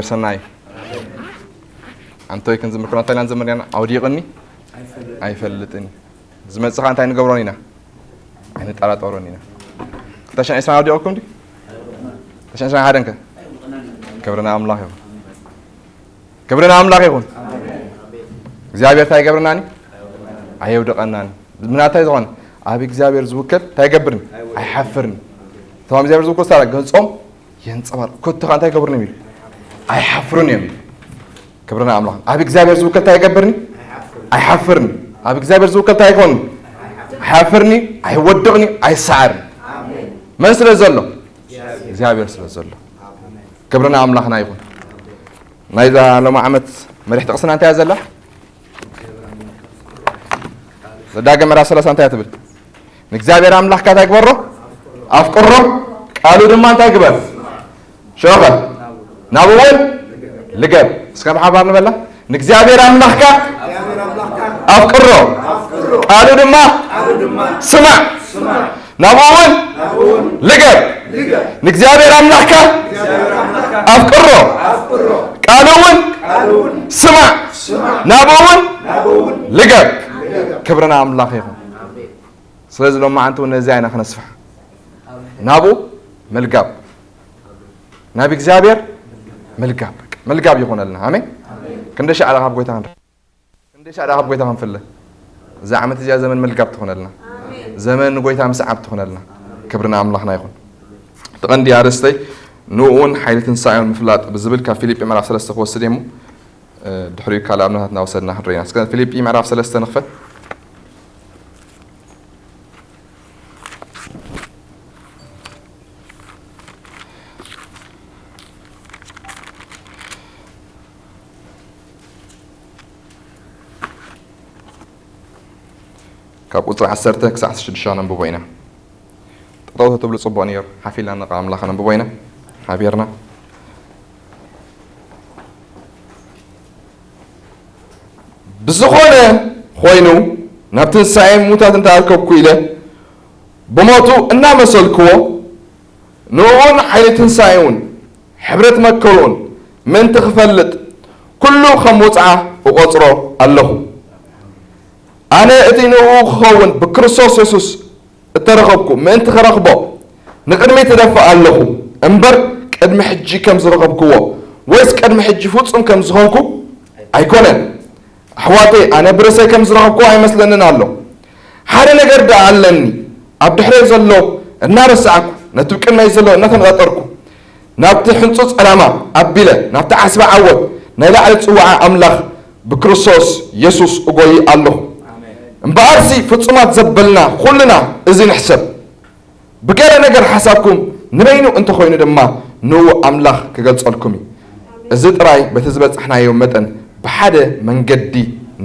ሰናይ ኣንቶይ ክንዝምር ከሎ እንታይ ኢና ንዘምር ነርና? ኣውዲቕኒ ኣይፈልጥን እዩ። ዝመጽእ ኸኣ እንታይ ንገብሮን ኢና? ኣይንጠራጠሮን ኢና። ክልተ ሽሕን ዕስራን ኣውዲቕኩም ድዩ? ክልተ ሽሕን ዕስራን ሓደን ከ? ክብሪ ንኣምላኽ ይኹን። ክብሪ ንኣምላኽ ይኹን። እግዚኣብሔር እንታይ ይገብረናኒ? ኣየውድቐናኒ። ምናታይ ዝኾነ ኣብ እግዚኣብሔር ዝውከል እንታይ ይገብርኒ? ኣይሓፍርኒ። እቶም ኣብ እግዚኣብሔር ዝውከል ስታላ ገጾም የንጸባርቕ። ኮቶ ኸኣ እንታይ ይገብርኒ ኢሉ? ኣይሓፍሩን እዮም ኢሉ። ክብሪ ንኣምላኽ። ኣብ እግዚኣብሔር ዝውከል እንታይ ይገብርኒ? ኣይሓፍርኒ። ኣብ እግዚኣብሔር ዝውከል እንታይ ይኾንኒ? ኣይሓፍርኒ፣ ኣይወድቕኒ፣ ኣይሰዓርኒ። መን ስለ ዘሎ? እግዚኣብሔር ስለ ዘሎ። ክብሪ ንኣምላኽና ይኹን። ናይዛ ሎሚ ዓመት መሪሕ ጥቕስና እንታይ እያ ዘላ? ዘዳግም ምዕራፍ ሰላሳ እንታይ እያ ትብል? ንእግዚኣብሔር ኣምላኽካ እንታይ ግበሮ? ኣፍቅሮ፣ ቃሉ ድማ እንታይ ግበር? ሽዑኸ ናብኡ እውን ልገብ። እስከ ብሓባር ንበላ። ንእግዚኣብሔር ኣምላኽካ ኣፍቅሮ፣ ቃሉ ድማ ስማዕ፣ ናብኡ እውን ልገብ። ንእግዚኣብሔር ኣምላኽካ ኣፍቅሮ፣ ቃሉ እውን ስማዕ፣ ናብኡ እውን ልገብ። ክብሪ ንኣምላኽ ይኹን። ስለዚ ሎማዓንቲ እውን ነዚኣ ኢና ክነስፍሕ። ናብኡ ምልጋብ፣ ናብ እግዚኣብሔር ምልጋብ፣ በቃ ምልጋብ ይኹነልና። ኣሜን። ክንደይ ሻዕ ደኣ ካብ ጎይታ ክንረ-፣ ክንደይ ሻዕ ደኣ ካብ ጎይታ ክንፍለ። እዛ ዓመት እዚኣ ዘመን ምልጋብ ትኹነልና፣ ዘመን ንጎይታ ምስዓብ ትኹነልና። ክብሪ ንኣምላኽና ይኹን። እቲ ቀንዲ ኣርእስተይ ንእኡ እውን ሓይሊ ትንሳኤውን ምፍላጥ ብዝብል ካብ ፊልጲ ምዕራፍ ሰለስተ ክወስድ እየ እሞ፣ እ፣ ድሕሪኡ ካልእ ኣብነታት እናወሰድና ክንርኢ ኢና። እስከ ፊልጲ ምዕራፍ ሰለስተ ንኽፈት። ካብ ቁጽሪ ዓሰርተ ክሳዕ ዓሰርተ ሽዱሽተ ነንብቦ ኢና። ጠጠው ተትብሉ ጽቡቕ ነይሩ። ሓፍ ኢልና ንቃል ኣምላኽ ነንብቦ ኢና ሓቢርና። ብዝኾነ ኾይኑ፣ ናብ ትንሳኤ ሙታት እንተኣርከብኩ ኢለ ብሞቱ እናመሰልክዎ፣ ንእኡን ሓይሊ ትንሳኤኡን ሕብረት መከርኡን ምእንቲ ክፈልጥ፣ ኩሉ ከም ውጽዓ እቖጽሮ ኣለኹ። ኣነ እቲ ንእኡ ክኸውን ብክርስቶስ የሱስ እተረኸብኩ ምእንቲ ክረኽቦ ንቕድሚት እደፍእ ኣለኹ እምበር፣ ቅድሚ ሕጂ ከም ዝረኸብክዎ ወይስ ቅድሚ ሕጂ ፍጹም ከም ዝኾንኩ ኣይኮነን። ኣሕዋተይ፣ ኣነ ብርእሰይ ከም ዝረኸብክዎ ኣይመስለንን ኣሎ። ሓደ ነገር ደኣ ኣለኒ፣ ኣብ ድሕረይ ዘሎ እናረሳዕኩ፣ ነቲ ብቅድመይ ዘሎ እናተነጻጸርኩ፣ ናብቲ ሕንጹጽ ዕላማ ኣቢለ፣ ናብቲ ዓስቢ ዓወት ናይ ላዕሊ ዝጽውዓ ኣምላኽ ብክርስቶስ የሱስ እጎዪ ኣለኹ። እምበኣርሲ ፍጹማት ዘበልና ኩልና እዚ ንሕሰብ። ብገለ ነገር ሓሳብኩም ንበይኑ እንተኾይኑ ድማ ንእኡ ኣምላኽ ክገልጸልኩም እዩ። እዚ ጥራይ በቲ ዝበጻሕናዮ መጠን ብሓደ መንገዲ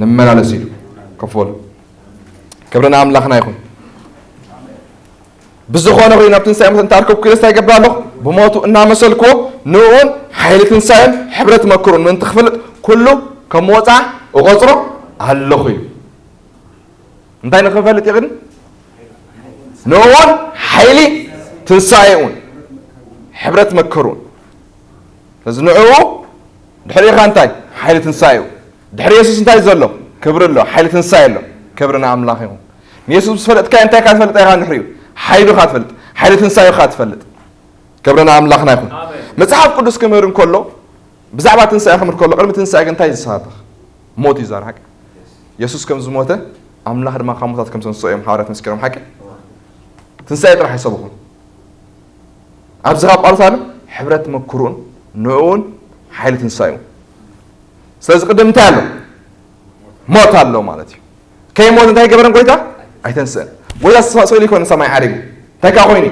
ንመላለስ ኢሉ ከፎሉ። ክብሪ ንኣምላኽና ይኹን። ብዝኾነ ኾይኑ ናብ ትንሳኤ ሙታን እንተኣርከብኩ ኢለስ እንታይ ይገብር ኣለኹ? ብሞቱ እናመሰልክዎ ንእኡን ሓይሊ ትንሳኤን ሕብረት መክሩን ምእንቲ ክፈልጥ ኩሉ ከም ወጻ እቖጽሮ ኣለኹ እዩ። እንታይ ንኽፈልጥ ይቕድም? ንእኡን ሓይሊ ትንሳኤኡን ሕብረት መከሩን። ስለዚ ንዕኡ ድሕሪኻ እንታይ? ሓይሊ ትንሳኤኡ። ድሕሪ የሱስ እንታይ ዘሎ? ክብሪ ኣሎ፣ ሓይሊ ትንሳኤ ኣሎ። ክብሪ ንኣምላኽ ይኹን። ንየሱስ ምስ ፈለጥካዮ እንታይ ኢኻ ትፈልጥ ኢኻ? ንድሕሪኡ ሓይሉ ኢኻ ትፈልጥ፣ ሓይሊ ትንሳኤኡ ኢኻ ትፈልጥ። ክብሪ ንኣምላኽና ይኹን። ኣሜን። መጽሓፍ ቅዱስ ክምህር እንከሎ ብዛዕባ ትንሳኤ ክምህር ከሎ፣ ቅድሚ ትንሳኤ ግን እንታይ እዩ ዝሰብኽ? ሞት እዩ ዝዛረብ፣ ሓቂ? የሱስ ከም ዝሞተ፣ ኣምላኽ ድማ ካብ ሙታት ከም ዘንስኦ እዮም ሃዋርያት መስኪሮም፣ ሓቂ? ትንሳኤ ጥራሕ ኣይሰብኹን። ኣብዚ ካብ ጳውሎስ ኣሎ፣ ሕብረት መክሩን ንዕኡን ሓይሊ ትንሳኤኡ። ስለዚ ቅድም እንታይ ኣሎ? ሞት ኣሎ ማለት እዩ። ከይሞት እንታይ ገበረን ጎይታ? ኣይተንስአን። ጎይታ ተስፋ ስእሉ ይኮነ ሰማይ ዓሪጉ። እንታይ ከኣ ኮይኑ?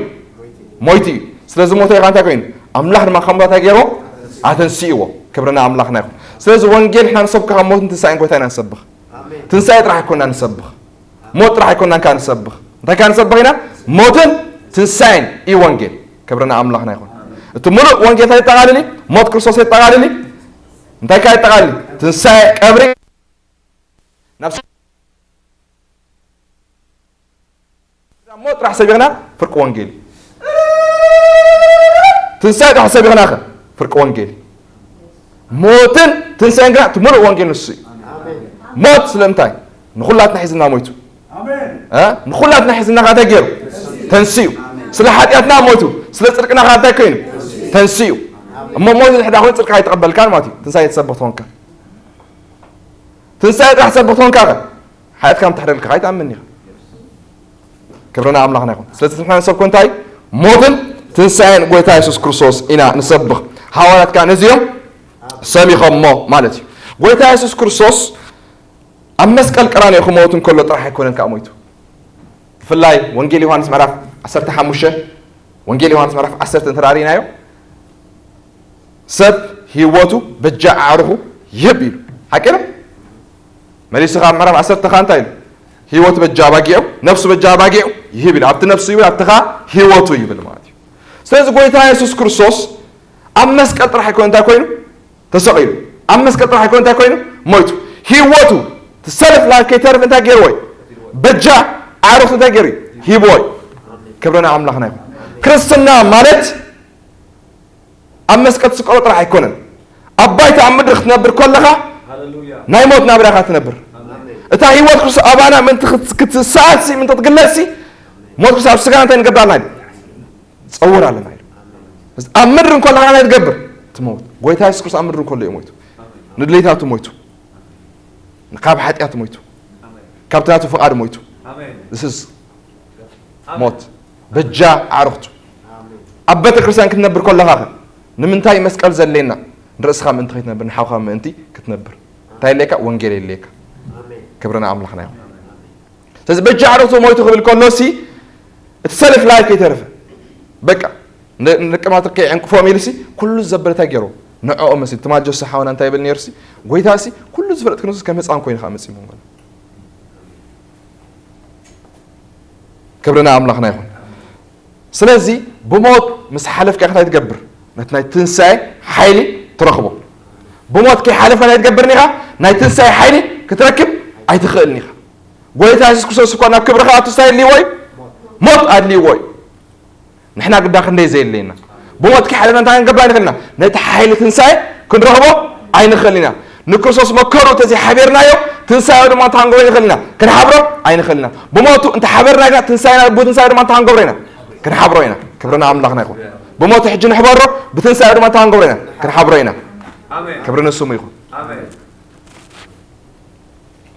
ሞይቱ እዩ። ስለዚ ሞተ ኢኻ እንታይ ኮይኑ? ኣምላኽ ድማ ካብ ሙታት እንታይ ገይርዎ? ኣተንስእዎ። ክብሪ ንኣምላኽና ይኹን። ስለዚ ወንጌል ንሕና ንሰብክ ካብ ሞትን ትንሳኤን ጎይታ ኢና ንሰብኽ። ትንሳኤ ጥራሕ ኣይኮና ንሰብኽ። ሞት ጥራሕ ኣይኮናን ከኣ ንሰብኽ። እንታይ ከኣ ንሰብኽ ኢና? ሞትን ትንሳኤን እዩ ወንጌል። ክብሪ ንኣምላኽና ይኹን። እቲ ሙሉእ ወንጌል እንታይ የጠቓልል እዩ? ሞት ክርስቶስ የጠቓልል እዩ። እንታይ ከኣ የጠቓልል? ትንሳኤ፣ ቀብሪ፣ ናብ ሞት ጥራሕ ሰቢኽና ፍርቂ ወንጌል እዩ። ትንሳኤ ጥራሕ ሰቢኽናኸ ፍርቂ ወንጌል እዩ። ሞትን ትንሳኤን ግና እቲ ሙሉእ ወንጌል ንሱ እዩ። ሞት ስለምንታይ? ንኹላትና ሒዝና ሞይቱ። እ? ንኹላትና ሒዝና ከዓ እንታይ ገይሩ? ተንስኡ። ስለ ሓጢኣትና ሞይቱ፣ ስለ ጽድቅና ከዓ እንታይ ኮይኑ? ተንስኡ። እሞ ሞት ድሕዳ ኮይኑ ጽድቅካ ኣይተቐበልካን ማለት እዩ። ትንሳኤ ትሰብኽ ትኾንካ። ትንሳኤ ጥራሕ ትሰብኽ ትኾንካ ኸ? ሓጢኣትካ ምተሕደልካ ኣይትኣምን ኢኻ። ክብርና ኣምላኽና ይኹን። ስለዚ ንሕና ንሰብኮ እንታይ? ሞትን ትንሳኤን ጎይታ የሱስ ክርስቶስ ኢና ንሰብኽ። ሃዋርያት ከዓ ነዚኦም ሰቢኾሞ ማለት እዩ። ጎይታ የሱስ ክርስቶስ ኣብ መስቀል ቀራንዮ ክመውት እንከሎ ጥራሕ ኣይኮነን ከዓ ሞይቱ። ብፍላይ ወንጌል ዮሃንስ ምዕራፍ ዓሰርተ ሓሙሽተ፣ ወንጌል ዮሃንስ ምዕራፍ ዓሰርተ እንተ ርኢናዮ፣ ሰብ ህይወቱ በጃ ኣዕሩኹ ይህብ ኢሉ። ሓቂ ነው? መሊሱ ካብ ምዕራፍ ዓሰርተ ኸዓ እንታይ ኢሉ? ህይወቱ በጃ ኣባጊዑ፣ ነፍሱ በጃ ኣባጊዑ ይህብ ኢሉ። ኣብቲ ነፍሱ ይብል፣ ኣብቲ ኸዓ ህይወቱ ይብል ማለት እዩ። ስለዚ ጎይታ የሱስ ክርስቶስ ኣብ መስቀል ጥራሕ ኣይኮነ እንታይ ኮይኑ? ተሰቒሉ። ኣብ መስቀል ጥራሕ ኣይኮነ እንታይ ኮይኑ? ሞይቱ። ህይወቱ ትሰልፍ ላይፍ ከይተርፍ እንታይ ገይርዎ እዩ? በጃ ኣዕሩኽቱ እንታይ ገይሩ እዩ? ሂብዎ እዩ። ክብርና ኣምላኽና ይኹን። ክርስትና ማለት ኣብ መስቀል ትስቀሎ ጥራሕ ኣይኮነን። ኣብ ባይታ ኣብ ምድሪ ክትነብር ከለኻ ናይ ሞት ናብራ ኢኻ ትነብር። እታ ህይወት ክርስቶስ ኣባና ምእንቲ ክት-፣ ክትሰኣልሲ፣ ምእንቲ ክትግለጽሲ፣ ሞት ክርስቶስ ኣብ ስጋና እንታይ ንገብር ኣለና ኢሉ? ጸውር ኣለና ኢሉ። ኣብ ምድሪ እንከሎ እንታይ ትገብር? ትመውት። ጎይታ የሱስ ክርስቶስ ኣብ ምድሪ እንከሎ እዩ ሞይቱ። ንድሌታቱ ሞይቱ። ካብ ሓጢኣት ሞይቱ። ካብቲ ናቱ ፍቓድ ሞይቱ። This is ሞት። በጃ ኣዕሩኽቱ። ኣብ ቤተ ክርስቲያን ክትነብር ከለኻ ኸ ንምንታይ መስቀል ዘድልየና? ንርእስኻ ምእንቲ ከይትነብር፣ ንሓውኻ ምእንቲ ክትነብር። እንታይ የድልየካ? ወንጌል የድልየካ። ክብርና ኣምላኽና ይኹን። ስለዚ በጃ ኣዕሩኽቱ ሞይቱ ክብል ከሎ ሲ እቲ ሰልፍ ላይፍ ከይተረፈ በቃ ን-፣ ንደቂ ማትር ከይዕንቅፎም ኢሉ ሲ ኩሉ ዘበለ እንታይ ገይሩ? ንዕኦም መሲሉ። ትማል ጆሲ ሓውና እንታይ ይብል ነይሩ ሲ? ጎይታ ሲ ኩሉ ዝፈለጥ ክንሱስ ከም ህፃን ኮይኑ ከዓ መፂኡ መንጎና። ክብርና ኣምላኽና ይኹን። ስለዚ ብሞት ምስ ሓለፍካ እንታይ ትገብር? ነቲ ናይ ትንሳኤ ሓይሊ ትረኽቦ። ብሞት ከይሓለፍካ እንታይ ትገብር ኢኻ? ናይ ትንሳኤ ሓይሊ ክትረክብ ኣይትኽእልን ኢኻ። ጎይታ የሱስ ክርስቶስ እኳ ናብ ክብሪ ክኣቱ እንታይ ኣድልይዎ እዩ? ሞት ኣድልይዎ እዩ። ንሕና ግዳ ክንደይ ዘየድለየና። ብሞት ከይሓለፍና እንታይ ክንገብር ኣይንኽእልና? ነቲ ሓይሊ ትንሳኤ ክንረኽቦ ኣይንኽእልን ኢና። ንክርስቶስ መከሩ እንተዘይሓቢርናዮ፣ ትንሳኤኡ ድማ እንታይ ክንገብሮ ኣይንኽእልን ኢና? ክንሓብሮ ኣይንኽእልን ኢና። ብሞቱ እንተሓበርና ግና፣ ትንሳኤና፣ ብትንሳኤኡ ድማ እንታይ ክንገብሮ ኢና? ክንሓብሮ ኢና። ክብሪ ንኣምላኽና ይኹን። ብሞቱ ሕጂ ንሕበሮ፣ ብትንሳኤኡ ድማ እንታይ ክንገብሮ ኢና? ክንሓብሮ ኢና። ኣሜን። ክብሪ ንስሙ ይኹን። ኣሜን።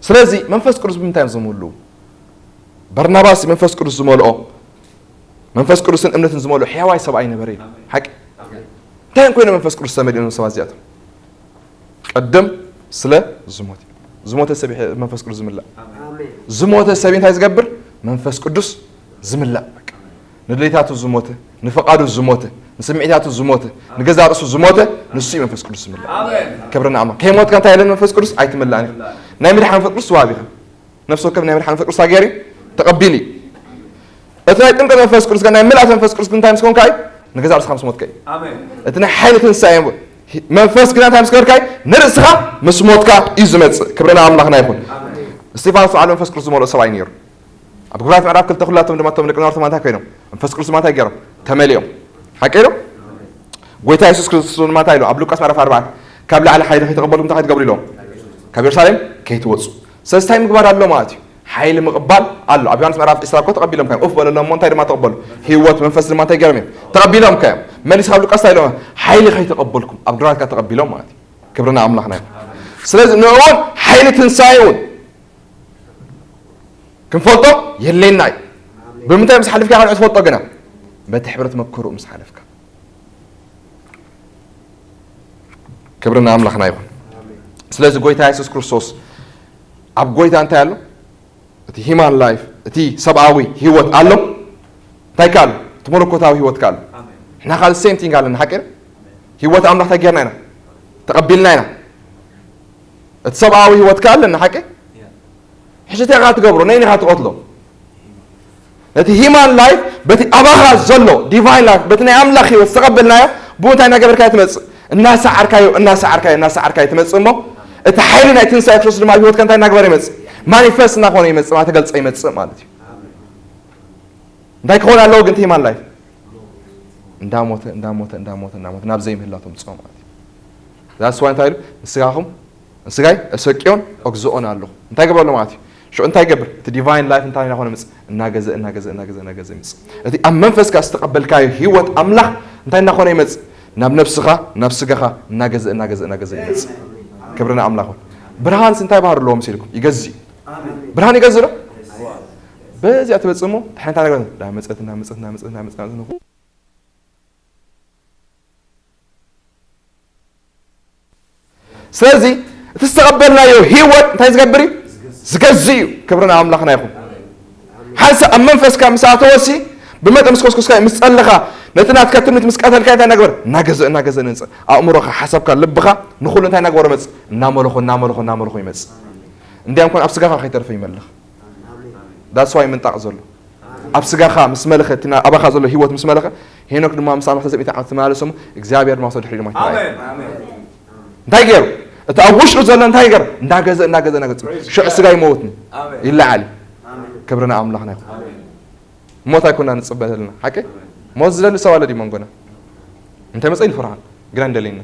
ስለዚ መንፈስ ቅዱስ ብምንታይ እዮም ዝምልኡ? በርናባስ መንፈስ ቅዱስ ዝመልኦ፣ መንፈስ ቅዱስን እምነትን ዝመልኦ ሕያዋይ ሰብኣይ ነበረ ኢሉ። ሓቂ? እንታይ እዮም ኮይኖም መንፈስ ቅዱስ ተመሊኦም ሰባት እዚኣቶም? ቅድም ስለ ዝሞተ። ዝሞተ ሰብ እዩ መንፈስ ቅዱስ ዝምላእ። ኣሜን። ዝሞተ ሰብ እንታይ ዝገብር? መንፈስ ቅዱስ ዝምላእ። በቃ። ንድሌታቱ ዝሞተ፣ ንፍቓዱ ዝሞተ፣ ንስምዒታቱ ዝሞተ፣ ንገዛ ርእሱ ዝሞተ፣ ንሱ እዩ መንፈስ ቅዱስ ዝምላእ። ኣሜን። ክብሪ ንኣምላኽ። ከይሞትካ እንታይ የለን መንፈስ ቅዱስ? ኣይትምላእን ኢኻ። ናይ ምድሓን መንፈስ ቅዱስ ወሃብ ኢኻ። ነፍሲ ወከፍ ናይ ምድሓን መንፈስ ቅዱስ ኣገይሩ ተቐቢሉ እዩ። እቲ ናይ ጥምቀት መንፈስ ቅዱስ ግን፣ ናይ ምልኣት መንፈስ ቅዱስ ግን እንታይ ምስ ኮንካ እዩ? ንገዛ ርእስኻ ምስ ሞትካ እዩ። ኣሜን። እቲ ናይ ሓይሊ ትንሳኤ መንፈስ ግና እንታይ ምስ ገበርካ እዩ? ንርእስኻ ምስ ሞትካ እዩ ዝመጽእ። ክብሪ ንኣምላኽና ይኹን። ኣሜን። እስጢፋኖስ በዓል መንፈስ ቅዱስ ዝመልኦ ሰብኣይ ነይሩ። ኣብ ግብራት ምዕራፍ ክልተ ኩላቶም ድማ እቶም ደቂ ነባርቶ ማንታይ ኮይኖም? መንፈስ ቅዱስ ማንታይ ገይሮም? ተመሊኦም። ሓቂ ኢሎም? ጎይታ የሱስ ክርስቶስ ድማ እንታይ ኢሉ? ኣብ ሉቃስ ምዕራፍ ኣርባዕተ፣ ካብ ላዕሊ ሓይሊ ከይተቐበልኩም እንታይ ከይትገብሩ ኢሎም? ካብ የሩሳሌም ከይትወጹ። ስለዚ እንታይ ምግባር ኣሎ ማለት እዩ? ሓይሊ ምቕባል ኣሎ። ኣብ ዮሃንስ ምዕራፍ ዕስራ እኮ ተቐቢሎም ከዮም። ኡፍ በለሎም እሞ እንታይ ድማ ተቐበሉ? ህይወት መንፈስ ድማ እንታይ ገይሮም እዮም? ተቐቢሎም ከዮም። መሊስ ካብ ሉቃስ እንታይ ኢሎም? ሓይሊ ከይተቐበልኩም ኣብ ግብራትካ ተቐቢሎም ማለት እዩ። ክብርና ኣምላኽና እዩ። ስለዚ ንእውን ሓይሊ ትንሳኤ እውን ክንፈልጦ የድልየና እዩ። ብምንታይ ምስ ሓለፍካ ካልእ ትፈልጦ ግና? በቲ ሕብረት መከሩ ምስ ሓለፍካ። ክብሪ ንኣምላኽና ይኹን። ስለዚ ጎይታ የሱስ ክርስቶስ ኣብ ጎይታ እንታይ ኣሎ? እቲ ሂማን ላይፍ፣ እቲ ሰብኣዊ ህይወት ኣሎ። እንታይ ከ ኣሎ? እቲ መለኮታዊ ህይወት ከ ኣሎ። ንሕና ከ ሴም ቲንግ ኣለና፣ ሓቂ? ህይወት ኣምላኽ እንታይ ጌርና ኢና? ተቐቢልና ኢና። እቲ ሰብኣዊ ህይወት ከ ኣለና፣ ሓቂ? ሕጂ እንታይ ኢኻ ትገብሮ? ነይን ኢኻ ትቐትሎ? ነቲ ሂማን ላይፍ በቲ ኣባኻ ዘሎ ዲቫይን ላይፍ፣ በቲ ናይ ኣምላኽ ህይወት ዝተቐበልናዮ፣ ብኡ እንታይ እናገበርካዮ ትመጽእ? እናሰዓርካዮ፣ እናሰዓርካዮ፣ እናሰዓርካዮ ትመጽእ እሞ፣ እቲ ሓይሊ ናይ ትንሳኤ ክርስቶስ ድማ ኣብ ህይወትካ እንታይ እናገበረ ይመጽእ? ማኒፌስት እናኾነ ይመጽእ፣ እናተገልጸ ይመጽእ ማለት እዩ። እንታይ ክኾን ኣለዎ ግን እቲ ሂማን ላይፍ? እንዳሞተ፣ እንዳሞተ፣ እንዳሞተ፣ እንዳሞተ፣ ናብ ዘይምህላው ተምጽኦ ማለት እዩ። That's why እንታይ ኢሉ? ንስጋኹም ንስጋይ እሰቅዮን እግዝኦን ኣለኹ። እንታይ ገብር ኣሎ ማለት እዩ? ሽዑ እንታይ ገብር? እቲ ዲቫይን ላይፍ እንታይ እናኾነ ይመጽእ? እናገዘ እናገዘ እናገዘ እናገዘ ይመጽእ። እቲ ኣብ መንፈስካ ዝተቐበልካዮ ህይወት ኣምላኽ እንታይ እናኾነ ይመጽእ? ናብ ነብስኻ ናብ ስጋኻ እናገዘ እናገዘ እናገዘ ይመጽእ። ክብሪ ንኣምላኽ ይኹን። ብርሃንስ እንታይ ባህሪ ኣለዎ መሲልኩም? ይገዝእ እዩ። ብርሃን ይገዝእ ዶ? በዚኣ ትመጽእ እሞ ድሕሪ እንታይ ነገር? እንዳመጸት እንዳመጸት እንዳመጸት እንዳመጸት እንዳመጸት ስለዚ እቲ ዝተቐበልናዮ ህይወት እንታይ ዝገብር እዩ? ዝገዝእ እዩ። ክብሪ ንኣምላኽና ይኹን። ሓንሳእ ኣብ መንፈስካ ምስ ኣተወሲ ብመጠን ምስ ኮስኮስካ ምስ ጸለኻ ነቲ ናትካ ትምኒት ምስ ቀተልካ እንታይ እናገበር እናገዘእ እናገዘእ ንንጽእ ኣእምሮኻ ሓሳብካ ልብኻ ንኹሉ እንታይ እናገበሮ መጽእ እናመለኾ እናመለኾ እናመለኾ ይመጽእ። እንዲያም ኮን ኣብ ስጋኻ ከይተርፈ ይመልኽ። That's why ምንጣቕ ዘሎ ኣብ ስጋኻ ምስ መለኸ እቲ ና- ኣባኻ ዘሎ ህይወት ምስ መለኸ ሄኖክ ድማ ምስ ኣምላኽ ተዘሚተ ዓመት ተመላለሰ እሞ እግዚኣብሔር ድማ ወሰዶ ድሕሪ ድማ ይተራእየ። እንታይ ገይሩ? እቲ ኣብ ውሽጡ ዘሎ እንታይ ገይሩ? እንዳገዘ እንዳገዘ እንዳገዘ ሽዑ ስጋ ይመውት ይለዓል። ክብርና ኣምላኽና ይኹን። ሞት ኣይኮና ንጽበ ዘለና ሓቂ። ሞት ዝደሊ ሰብ ኣሎ ድዩ መንጎና? እንተ መጸ ንፈርሃን ግና እንደለና።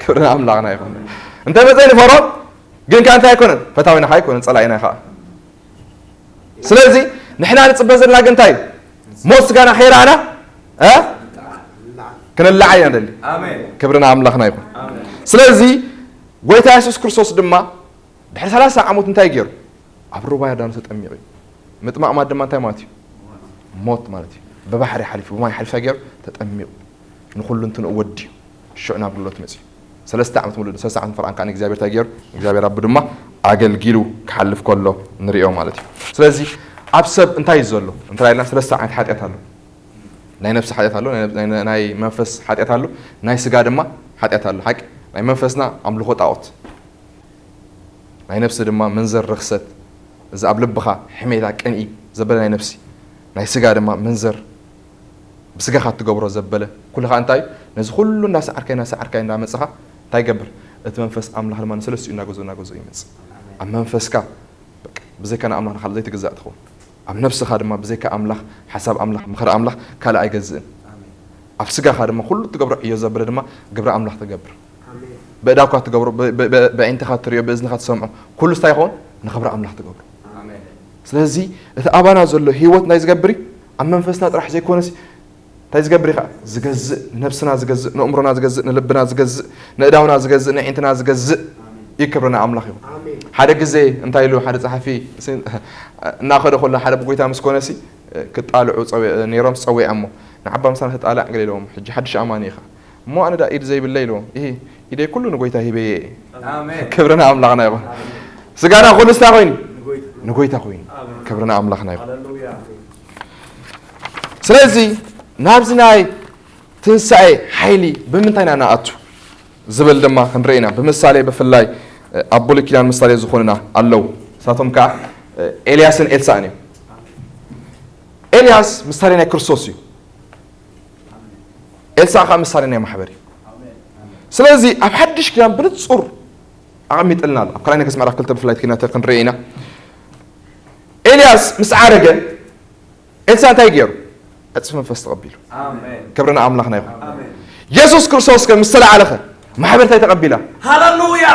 ክብርና ኣምላኽና ይኹን። እንተ መጸ ንፈርሃን ግን ከኣ እንታይ ኣይኮነን? ፈታዊና ከኣ ኣይኮነን፣ ጸላኢና ከኣ። ስለዚ ንሕና ንጽበ ዘለና ግን እንታይ እዩ? ሞት ስጋና ከይረኣና እ? ክንላዓል ኢና ንደሊ። ኣሜን። ክብርና ኣምላኽና ይኹን። ኣሜን። ስለዚ ጎይታ የሱስ ክርስቶስ ድማ ድሕሪ ሰላሳ ዓመት እንታይ ገይሩ? ኣብ ሩባ ዮርዳኖስ ተጠሚቑ እዩ። ምጥማቕ ማለት ድማ እንታይ ማለት እዩ? ሞት ማለት እዩ። ብባሕሪ ሓሊፉ፣ ብማይ ሓሊፉ እንታይ ገይሩ? ተጠሚቑ። ንኹሉ እንትንኡ ወዲኡ ሽዑ ናብ ኣገልግሎት መጺኡ። ሰለስተ ዓመት ሙሉእ፣ ሰለስተ ዓመት ፈርዓን ከኣ ንእግዚኣብሔር እንታይ ገይሩ? እግዚኣብሔር ኣቡ ድማ ኣገልጊሉ ክሓልፍ ከሎ ንርእዮ ማለት እዩ። ስለዚ ኣብ ሰብ እንታይ እዩ ዘሎ? እንታይ ኢልና ሰለስተ ዓይነት ሓጢኣት ኣሎ። ናይ ነፍሲ ሓጢኣት ኣሎ፣ ናይ፣ ናይ፣ ናይ መንፈስ ሓጢኣት ኣሎ፣ ናይ ስጋ ድማ ሓጢኣት ኣሎ። ሓቂ ናይ መንፈስና ኣምልኾ ጣዖት፣ ናይ ነፍሲ ድማ መንዘር ርኽሰት፣ እዚ ኣብ ልብኻ ሕሜታ ቅንኢ ዘበለ ናይ ነፍሲ፣ ናይ ስጋ ድማ መንዘር ብስጋኻ እትገብሮ ዘበለ ኩሉ ኸኣ እንታይ እዩ? ነዚ ኩሉ እናሰዓርካዮ እናሰዓርካዮ እናመጽኻ እንታይ ይገብር? እቲ መንፈስ ኣምላኽ ድማ ንሰለስቲኡ እናገዝኦ እናገዝኦ ይመጽእ። ኣብ መንፈስካ በቃ ብዘይካ ንኣምላኽ ንኻልእ ዘይትግዛእ ትኸውን። ኣብ ነብስኻ ድማ ብዘይካ ኣምላኽ ሓሳብ ኣምላኽ ምኽሪ ኣምላኽ ካልእ ኣይገዝእን። ኣብ ስጋኻ ድማ ኩሉ እትገብሮ ዕዮ ዘበለ ድማ ግብሪ ኣምላኽ ትገብር። ብእዳኳ ትገብሮ፣ ብ- ብ- ብ- ብኣዒንትኻ ትሪኦ፣ ብእዝንኻ ትሰምዖ ኩሉ እንታይ ይኸውን? ንኽብሪ ኣምላኽ ትገብሮ። ስለዚ እቲ ኣባና ዘሎ ህይወት እንታይ ዝገብር እዩ? ኣብ መንፈስና ጥራሕ ዘይኮነሲ እንታይ ዝገብር እዩ ከዓ? ዝገዝእ፣ ንነብስና ዝገዝእ፣ ንእምሮና ዝገዝእ፣ ንልብና ዝገዝእ፣ ንእዳውና ዝገዝእ፣ ንዒንትና ዝገዝእ እዩ። ክብሪ ንኣምላኽ ይኹን። ሓደ ግዜ እንታይ ኢሉ ሓደ ጸሓፊ ሲ- እናኸደ ከሎ ሓደ ብጎይታ ምስ ኮነሲ ክጣልዑ ጸዊ- ነይሮም ጸዊዖሞ ንዓባ ምሳና ተጣላዕ ገለ ኢለዎም ሕጂ ሓድሽ ኣማኒ ኢኻ እሞ ኣነ ዳ ኢድ ዘይብለይ ኢልዎም። ኢሂ ኢደይ ኩሉ ንጎይታ ሂበየ እየ። ኣሜን። ክብሪ ንኣምላኽና ይኹን። ስጋና ኩሉ ስታ ኮይኑ ንጎይታ። ንጎይታ ኮይኑ። ኣሜን። ክብሪ ንኣምላኽና ይኹን። ሃሌሉያ። ስለዚ ናብዚ ናይ ትንሳኤ ሓይሊ ብምንታይ ኢና ንኣቱ ዝብል ድማ ክንርኢ ኢና። ብምሳሌ ብፍላይ ኣብ ብሉይ ኪዳን ምሳሌ ዝኾኑና ኣለዉ። ንሳቶም ከዓ ኤልያስን ኤልሳእን እዮም። ኤልያስ ምሳሌ ናይ ክርስቶስ እዩ። ኤልሳዕ ከዓ ምሳሌ ናይ ማሕበር እዩ። ስለዚ ኣብ ሓድሽ ኪዳን ብንጹር ኣቐሚጥልና ኣሎ። ኣብ ካልኣይ ነገስት ምዕራፍ ክልተ ብፍላይ ትኪና ክንርኢ ኢና። ኤልያስ ምስ ዓረገ ኤልሳዕ እንታይ ገይሩ? ዕጽፊ መንፈስ ተቐቢሉ። ኣሜን። ክብሪ ንኣምላኽና ይኹን። ኣሜን። የሱስ ክርስቶስ ከ ምስ ተለዓለ ኸ ማሕበር እንታይ ተቐቢላ? ሃሌሉያ።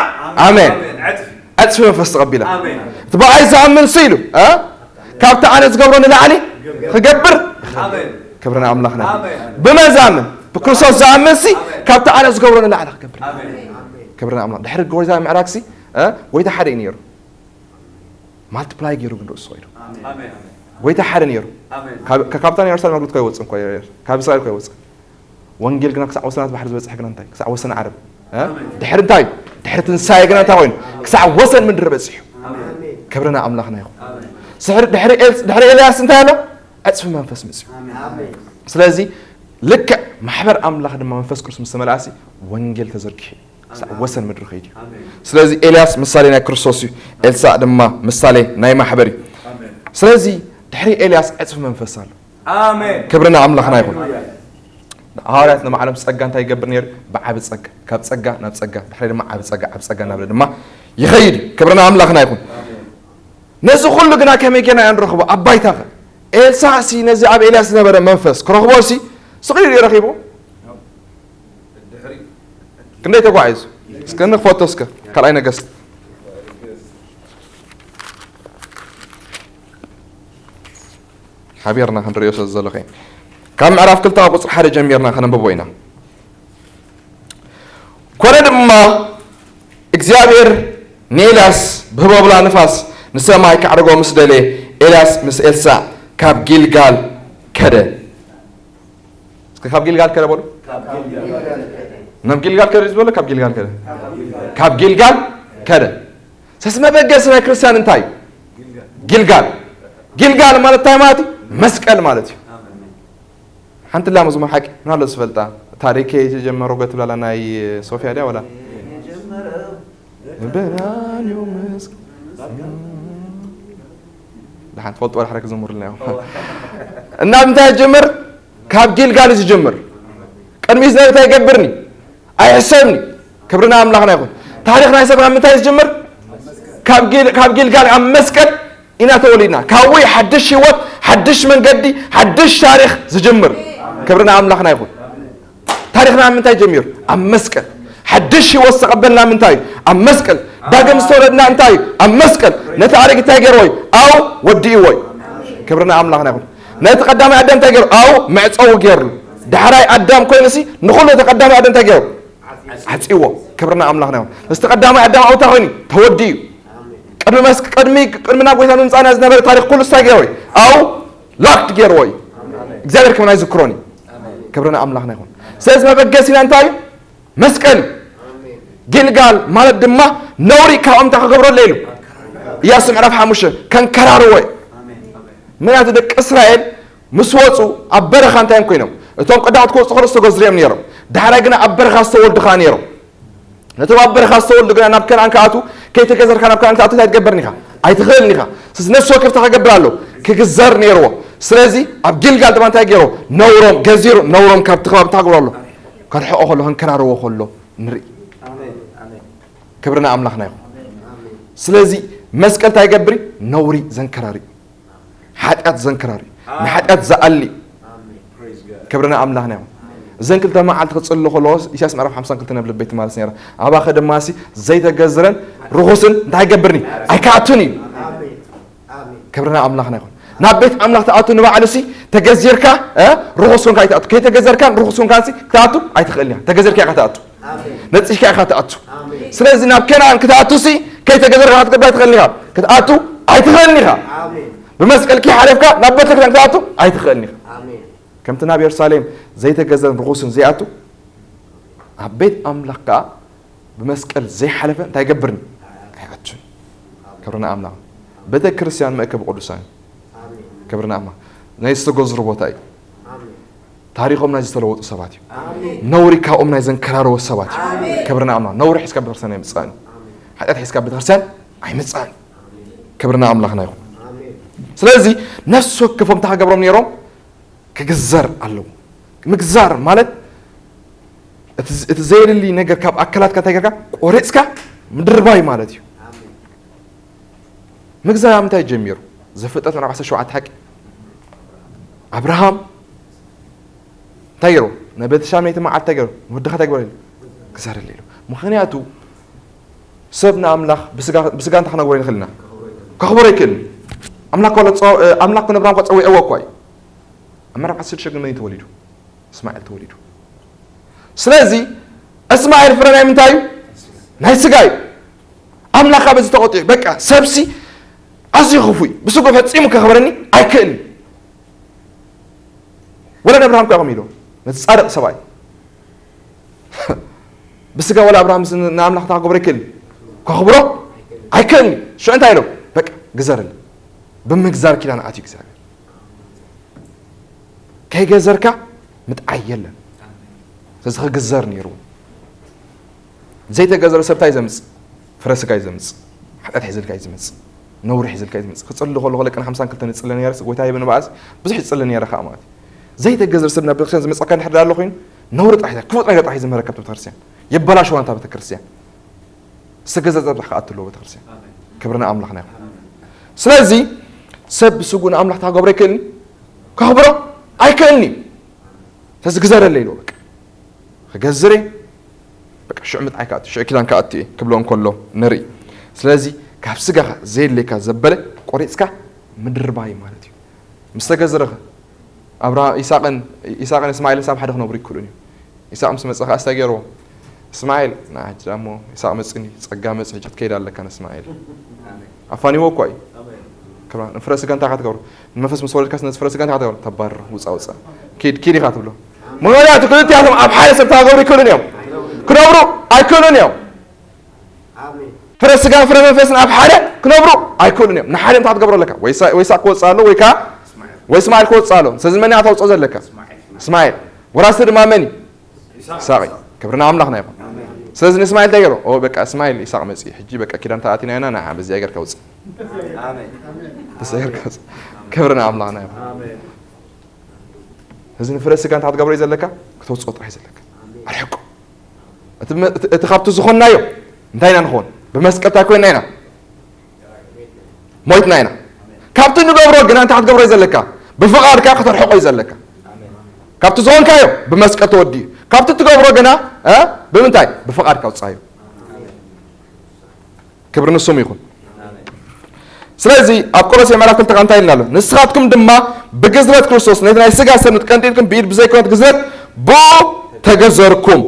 ኣሜን። ኣሜን። ዕጽፊ። ዕጽፊ መንፈስ ተቐቢላ። ኣሜን። እቲ ብኣይ ዝኣምን ሲ ኢሉ እ? ካብቲ ኣነ ዝገብሮ ንላዕሊ ክገብር። ኣሜን። ክብሪ ንኣምላኽና። ኣሜን። ብመን ዝኣምን? ብክርስቶስ ዝኣምን ሲ ኣሜን። ካብቲ ኣነ ዝገብሮ ንላዕሊ ክገብር። ኣሜን። ክብሪ ንኣምላኽ። ድሕሪ ጎይታ ምዕራግ ሲ እ? ጎይታ ሓደ እዩ ነይሩ። ማልቲፕላይ ገይሩ ግን ርእሱ ኮይዱ። ኣሜን። ጎይታ ሓደ ነይሩ። ኣሜን። ካብ- ካብታ ናይ ኢየሩሳሌም ኣገልግሎት ከይወፅእ እንኳ ካብ እስራኤል ከይወፅእ ወንጌል ግና ክሳዕ ወሰናት ባሕሪ ዝበፅሐ ግና እንታይ ክሳዕ ወሰን ዓረብ እ? ኣሜን። ድሕሪ እንታይ ድሕሪ ትንሳኤ ግና እንታይ ኮይኑ ክሳዕ ወሰን ምድሪ በፂሑ። ኣሜን። ክብርና ኣምላኽና ይኹን። ኣሜን። ስሕሪ ድሕሪ ኤል- ድሕሪ ኤልያስ እንታይ ኣሎ ዕፅፊ መንፈስ መፅዩ። ኣሜን። ስለዚ ልክዕ ማሕበር ኣምላኽ ድማ መንፈስ ቅዱስ ምስ ተመልኣሲ ወንጌል ተዘርጊሑ ክሳዕ ወሰን ምድሪ ከይዱ እዩ። ኣሜን። ስለዚ ኤልያስ ምሳሌ ናይ ክርስቶስ እዩ። ኤልሳዕ ድማ ምሳሌ ናይ ማሕበር እዩ። ኣሜን። ስለዚ ድሕሪ ኤልያስ ዕፅፊ መንፈስ ኣሎ። ኣሜን። ክብሪ ንኣምላኽና ይኹን። ሃዋርያት ንባዕሎም ጸጋ እንታይ ይገብር ነይሩ? ብዓቢ ጸጋ፣ ካብ ጸጋ ናብ ጸጋ፣ ድሕሪ ድማ ዓቢ ጸጋ፣ ዓቢ ጸጋ እናበለ ድማ ይኸይድ እዩ። ክብሪ ንኣምላኽና ይኹን። ነዚ ኩሉ ግና ከመይ ጌርና ኢና ንረኽቦ? ኣብ ባይታኸ? ኤልሳዕሲ ነዚ ኣብ ኤልያስ ዝነበረ መንፈስ ክረኽቦሲ ስቕ ኢሉ እዩ ረኺቡ። ክንደይ ተጓዒዙ? እስከ ንክፈቶ እስከ ካልኣይ ነገስት ሓቢርና ክንሪኦ ስለ ዘሎ ኸይን ካብ ምዕራፍ ክልተ ቁፅሪ ሓደ ጀሚርና ከነንብቦ ኢና። ኮነ ድማ እግዚኣብሔር ንኤልያስ ብህበብላ ንፋስ ንሰማይ ካዕርጎ ምስ ደለ ኤልያስ ምስ ኤልሳዕ ካብ ጊልጋል ከደ። እስከ ካብ ጊልጋል ከደ በሉ። ናብ ጊልጋል ከደ ዝበሎ ካብ ጊልጋል ከደ ካብ ጊልጋል ከደ። ሰስ መበገሲ ናይ ክርስቲያን እንታይ እዩ? ጊልጋል። ጊልጋል ማለት እንታይ ማለት እዩ? መስቀል ማለት እዩ። ሓንቲ ላ መዝሙር ሓቂ ምን ኣሎ ዝፈልጣ ታሪክ የጀመረው ገትብላላ ናይ ሶፊያ ድያ ወላ በናንዮ መስቀል ድሓን ትፈልጡ ወላ ሓረክ ዘሙርልና እዮም። እና እንታይ ጀምር? ካብ ጊልጋል እዩ ዝጀምር። ቅድሚ ዝነበረ እንታይ ይገብርኒ? ኣይሕሰብኒ። ክብርና ኣምላኽና ይኹን። ታሪኽ ናይ ሰብ ካብ ምንታይ ዝጀምር? ካብ ጊል- ካብ ጊልጋል ኣብ መስቀል ኢና ተወሊድና። ካብኡ ሓድሽ ህይወት፣ ሓድሽ መንገዲ፣ ሓድሽ ታሪኽ ዝጅምር። ክብርና ኣምላኽና ይኹን። ታሪኽና ኣብ ምንታይ ጀሚሩ? ኣብ መስቀል። ሓድሽ ህይወት ዝተቐበልና ምንታይ እዩ? ኣብ መስቀል። ዳግም ዝተወለድና እንታይ እዩ? ኣብ መስቀል። ነቲ ኣረጊት እንታይ ገይርዎ እዩ? ኣው ወዲእዎ እዩ። ክብርና ኣምላኽና ይኹን። ነቲ ቀዳማይ ኣዳም እንታይ ገይሩ? ኣው መዕፀዊ ገይሩ። ዳሕራይ ኣዳም ኮይኑሲ ንኹሉ እቲ ቀዳማይ ኣዳም እንታይ ገይሩ? ዓፂዎ። ክብርና ኣምላኽና ይኹን። ምስቲ ቀዳማይ ኣዳም ኣውታ ኮይኑ ተወዲኡ እዩ። ቅድሚ መስ- ቅድሚ ቅድሚ ናብ ጎይታ ምምፃእና ዝነበረ ታሪኽ ኩሉ ስታይ ገይርዎ እዩ? ኣው ላክድ ገይርዎ እዩ። እግዚኣብሔር ከም ናይ ዝክሮን እዩ። ክብርና ኣምላኽና ይኹን። ስለዚ መበገሲና እንታይ እዩ? መስቀል እዩ። ጊልጋል ማለት ድማ ነውሪ ካብኦም እንታይ ክገብረሉ ኢሉ? ኢያሱ ምዕራፍ ሓሙሽተ ከንከራርዎ እዩ። ምክንያቱ ደቂ እስራኤል ምስ ወፁ ኣብ በረኻ እንታይ እዮም ኮይኖም? እቶም ቀዳሞት ክወፁ ከሎ ዝተገዝሩ እዮም ነይሮም። ዳሕራይ ግና ኣብ በረኻ ዝተወልዱ ከዓ ነይሮም። ነቶም ኣብ በረኻ ዝተወልዱ ግና ናብ ከነኣን ክኣትዉ ከይተገዘርካ ናብ ከነኣን ክትኣቱ እንታይ ትገብርን ኢኻ? ኣይትኽእልን ኢኻ። ስለዚ ነፍሲ ወከፍ እንታይ ክገብር ኣለዎ? ክግዘር ነይርዎ። ስለዚ ኣብ ጊልጋል ድማ እንታይ ገይርዎ? ነውሮም ገዚሩ ነውሮም ካብቲ ከባቢ እንታይ ክገብሮ ኣሎ? ከርሕቆ ከሎ ከንከራርዎ ከሎ ንርኢ። ክብርና ኣምላኽና ይኹን። ስለዚ መስቀል እንታይ ይገብር? ነውሪ ዘንከራሪ። ሓጢኣት ዘንከራሪ። ንሓጢኣት ዝኣሊ። ክብርና ኣምላኽና ይኹን። እዘን ክልተ መዓልቲ ክጽሊ ከለዎ ኢሳያስ ምዕራፍ ሓምሳን ክልተን ኣብ ልበይ ትመላለስ ነይራ። ኣባኸ ድማ ሲ ዘይተገዝረን ርኹስን እንታይ ይገብርኒ? ኣይከኣቱን እዩ። ክብርና ኣምላኽና ይኹን። ናብ ቤት ኣምላኽ ትኣቱ ንባዕሉ ሲ ተገዚርካ እ፣ ርኹስ ኮንካ ኣይትኣቱ። ከይተገዘርካን ርኹስ ኮንካን ሲ ክትኣቱ ኣይትኽእልን ኢኻ። ተገዚርካ ኢኻ ትኣቱ። ነጺህካ ኢኻ ትኣቱ። ስለዚ ናብ ከነኣን ክትኣቱ ሲ ከይተገዘርካ ክትገብር ኣይትኽእልን ኢኻ። ክትኣቱ ኣይትኽእልን ኢኻ። ብመስቀል ከይሓለፍካ ናብ ቤተክርስትያን ክትኣቱ ኣይትኽእልን ኢኻ። ከምቲ ናብ የሩሳሌም ዘይተገዘረን ርኹስን ዘይኣቱ ኣብ ቤት ኣምላኽ ከኣ ብመስቀል ዘይሓለፈ እንታይ ይገብርን ኣይኣቱን። ክብርና ኣምላኽ። ቤተ ክርስቲያን መእከቢ ቅዱሳን እዩ። ክብርና ኣምላኽ። ናይ ዝተገዝሩ ቦታ እዩ። ታሪኾም ናይ ዝተለወጡ ሰባት እዩ። ነውሪ ካብኦም ናይ ዘንከራረወ ሰባት እዩ። ክብርና ኣምላኽ። ነውሪ ሒዝካ ቤተክርስትያን ኣይምጻእን እዩ። ሓጢኣት ሒዝካ ቤተክርስትያን ኣይምጻእን እዩ። ክብርና ኣምላኽና ይኹን። ስለዚ ነፍሲ ወከፎም እንታይ ክገብሮም ነይሮም? ክግዘር ኣለዎ። ምግዛር ማለት እቲ እቲ ዘየድሊ ነገር ካብ ኣካላትካ እንታይ ጌርካ ቆሪፅካ ምድርባይ ማለት እዩ። ምግዛር ኣብ ምንታይ ጀሚሩ? ዘፍጥረት ምዕራፍ ዓሰርተ ሸውዓተ ሓቂ ኣብርሃም እንታይ ገይሩ? ናይ ቤተሻመይቲ መዓልቲ እንታይ ገይሩ? ንወድኻ እንታይ ግበረሉ? ግዘረሉ ኢሉ። ምኽንያቱ ሰብ ንኣምላኽ ብስጋ ብስጋ እንታይ ክነግበሮ ንኽእል ኢና? ከኽብሮ ኣይክእልን። ኣምላኽ ኮሎ ኣምላኽ ኮነ ኣብርሃም ጸዊዕዎ እኳ እዩ። ኣብ ምዕራፍ ዓሰርተ ሽዱሽተ ግን መን እዩ ተወሊዱ? እስማኤል ተወሊዱ። ስለዚ እስማኤል ፍረ ናይ ምንታይ እዩ? ናይ ስጋ እዩ። ኣምላኽ በዚ ተቆጢዑ። በቃ ሰብሲ ኣዝዩ ክፉይ ብስጉ ፈጺሙ ከኽብረኒ ኣይክእልን። ወላ ኣብርሃም ከ ከምኡ ኢሉ ነቲ ጻድቕ ሰብኣይ ብስጋ ወላ ኣብርሃም ንኣምላኽ እንታይ ክገብሮ ኣይክእልን? ከኽብሮ ኣይክእልን። ሽዑ እንታይ ኢሎም? በቃ ግዘርኒ። ብምግዛር ኪዳን ኣትዩ እግዚኣብሔር። ከይገዘርካ ምጥዓይ የለን። ስለዚ ክግዘር ነይርዎ። ዘይተገዘረ ሰብ እንታይ ዘምጽእ? ፍረ ስጋ እዩ ዘምጽእ። ሓጢኣት ሒዝልካ እዩ ዝመጽእ። ነውሪ ሒዝልካ እዩ ዝመጽእ። ክጽሊ ከለኹ ለቅን ሓምሳን ክልተን ይጽለ ነይረ፣ ጎይታ ይብን በኣስ ብዙሕ ይጽለ ነይረ ከዓ ማለት እዩ። ዘይተገዘረ ሰብ ናብ ቤተክርስትያን ዝመጸካ እንድሕር ኣሎ ኮይኑ ነውሪ ጥራሕ እዩ፣ ክፉእ ነገር ጥራሕ እዩ ዝምህረካ ቤተክርስትያን። የበላሽዋ እታ ቤተክርስትያን። ዝተገዘረ ጥራሕ ክኣቱ ኣለዎ ቤተክርስትያን። ክብርና ኣምላኽና ይኹን። ስለዚ ሰብ ብስጉ ንኣምላኽ ታገብሮ ኣይክእልን፣ ከኽብሮ ኣይክእልን እዩ። ስለዚ ግዘረለይ ኢልዎ በቃ። ክገዝር እየ፣ በቃ ሽዑ ምጥዓይ ክኣቱ፣ ሽዑ ኪዳን ክኣቱ እየ ክብሎ እንከሎ ንርኢ። ስለዚ ካብ ስጋኻ ዘየድልየካ ዘበለ ቆሪጽካ ምድርባይ ማለት እዩ። ምስ ተገዝረኸ ኣብራ-፣ ይስሐቅን፣ ይስሐቅን እስማኤልን ሳብ ሓደ ክነብሩ ይክእሉን እዮም። ይስሐቅ ምስ መጸ ከኣ እንታይ ገይርዎ? እስማኤል፣ ና ሕጂ ደሞ ይስሐቅ መጽኒ፣ ጸጋ መጽ፣ ሕጂ ክትከይድ ኣለካ ንእስማኤል። ኣፋኒዎ እኳ እዩ። ክብራ፣ ንፍረ ስጋ እንታይ ኢኻ ትገብሮ? ንመንፈስ ምስ ወለድካስ ነዚ ፍረ ስጋ እንታይ ኢኻ ትገብሮ? ተባርሮ፣ ውጻእ፣ ውጻእ። ኪድ፣ ኪድ ኢኻ ትብሎ። ምኽንያቱ ክልቲኣቶም ኣብ ሓደ ሰብ ክነብሩ ይክእሉን እዮም። ክነብሩ ኣይክእሉን እዮም። ፍረ ስጋን ፍረ መንፈስን ኣብ ሓደ ክነብሩ ኣይክእሉን እዮም። ንሓደ እንታይ ክትገብሮ ኣለካ? ወይ ሳ-፣ ወይ ይስሐቅ ክወጽእ ኣሎ፣ ወይ ከኣ፣ ወይ እስማኤል ክወጽእ ኣሎ። ስለዚ መን ኢኻ ተውጽኦ ዘለካ? እስማኤል። ወራሲ ድማ መን እዩ? ይስሐቅ እዩ። ክብሪ ንኣምላኽና ይኹን። ስለዚ ንእስማኤል እንታይ ገይሩ? ኦ፣ በቃ እስማኤል፣ ይስሐቅ መጺኡ። ሕጂ በቃ ኪዳን ተኣቲና ኢና፣ ንዓ በዚኣ ጌርካ ውጽእ። በዚኣ ጌርካ ውጽእ። ክብሪ ንኣምላኽና ይኹን። እዚ ንፍረ ስጋ እንታይ ክትገብሮ እዩ ዘለካ? ክተውጽኦ ጥራይ ዘለካ። ኣርሕቆ። እቲ መ-፣ እቲ፣ እቲ ካብቲ ዝኾንናዮ እንታይ ኢና ንኸውን? ብመስቀል እንታይ ኮይንና ኢና? ሞይትና ኢና። ካብቲ ንገብሮ ግና እንታይ ክትገብሮ እዩ ዘለካ? ብፍቓድካ ከተርሕቆ እዩ ዘለካ። ካብቲ ዝኾንካዮ ብመስቀል ተወዲኡ። ካብቲ ትገብሮ ግና፣ እ፣ ብምንታይ? ብፍቓድካ ውጻዮ። ክብሪ ንስሙ ይኹን። ስለዚ ኣብ ቆሎሴ ምዕራፍ ክልተ እንታይ ኢልና ኣሎ? ንስኻትኩም ድማ ብግዝረት ክርስቶስ ነቲ ናይ ስጋ ሰብነት ቀንጢጥኩም ብኢድ ብዘይኮነት ግዝረት ብኡ ተገዘርኩም።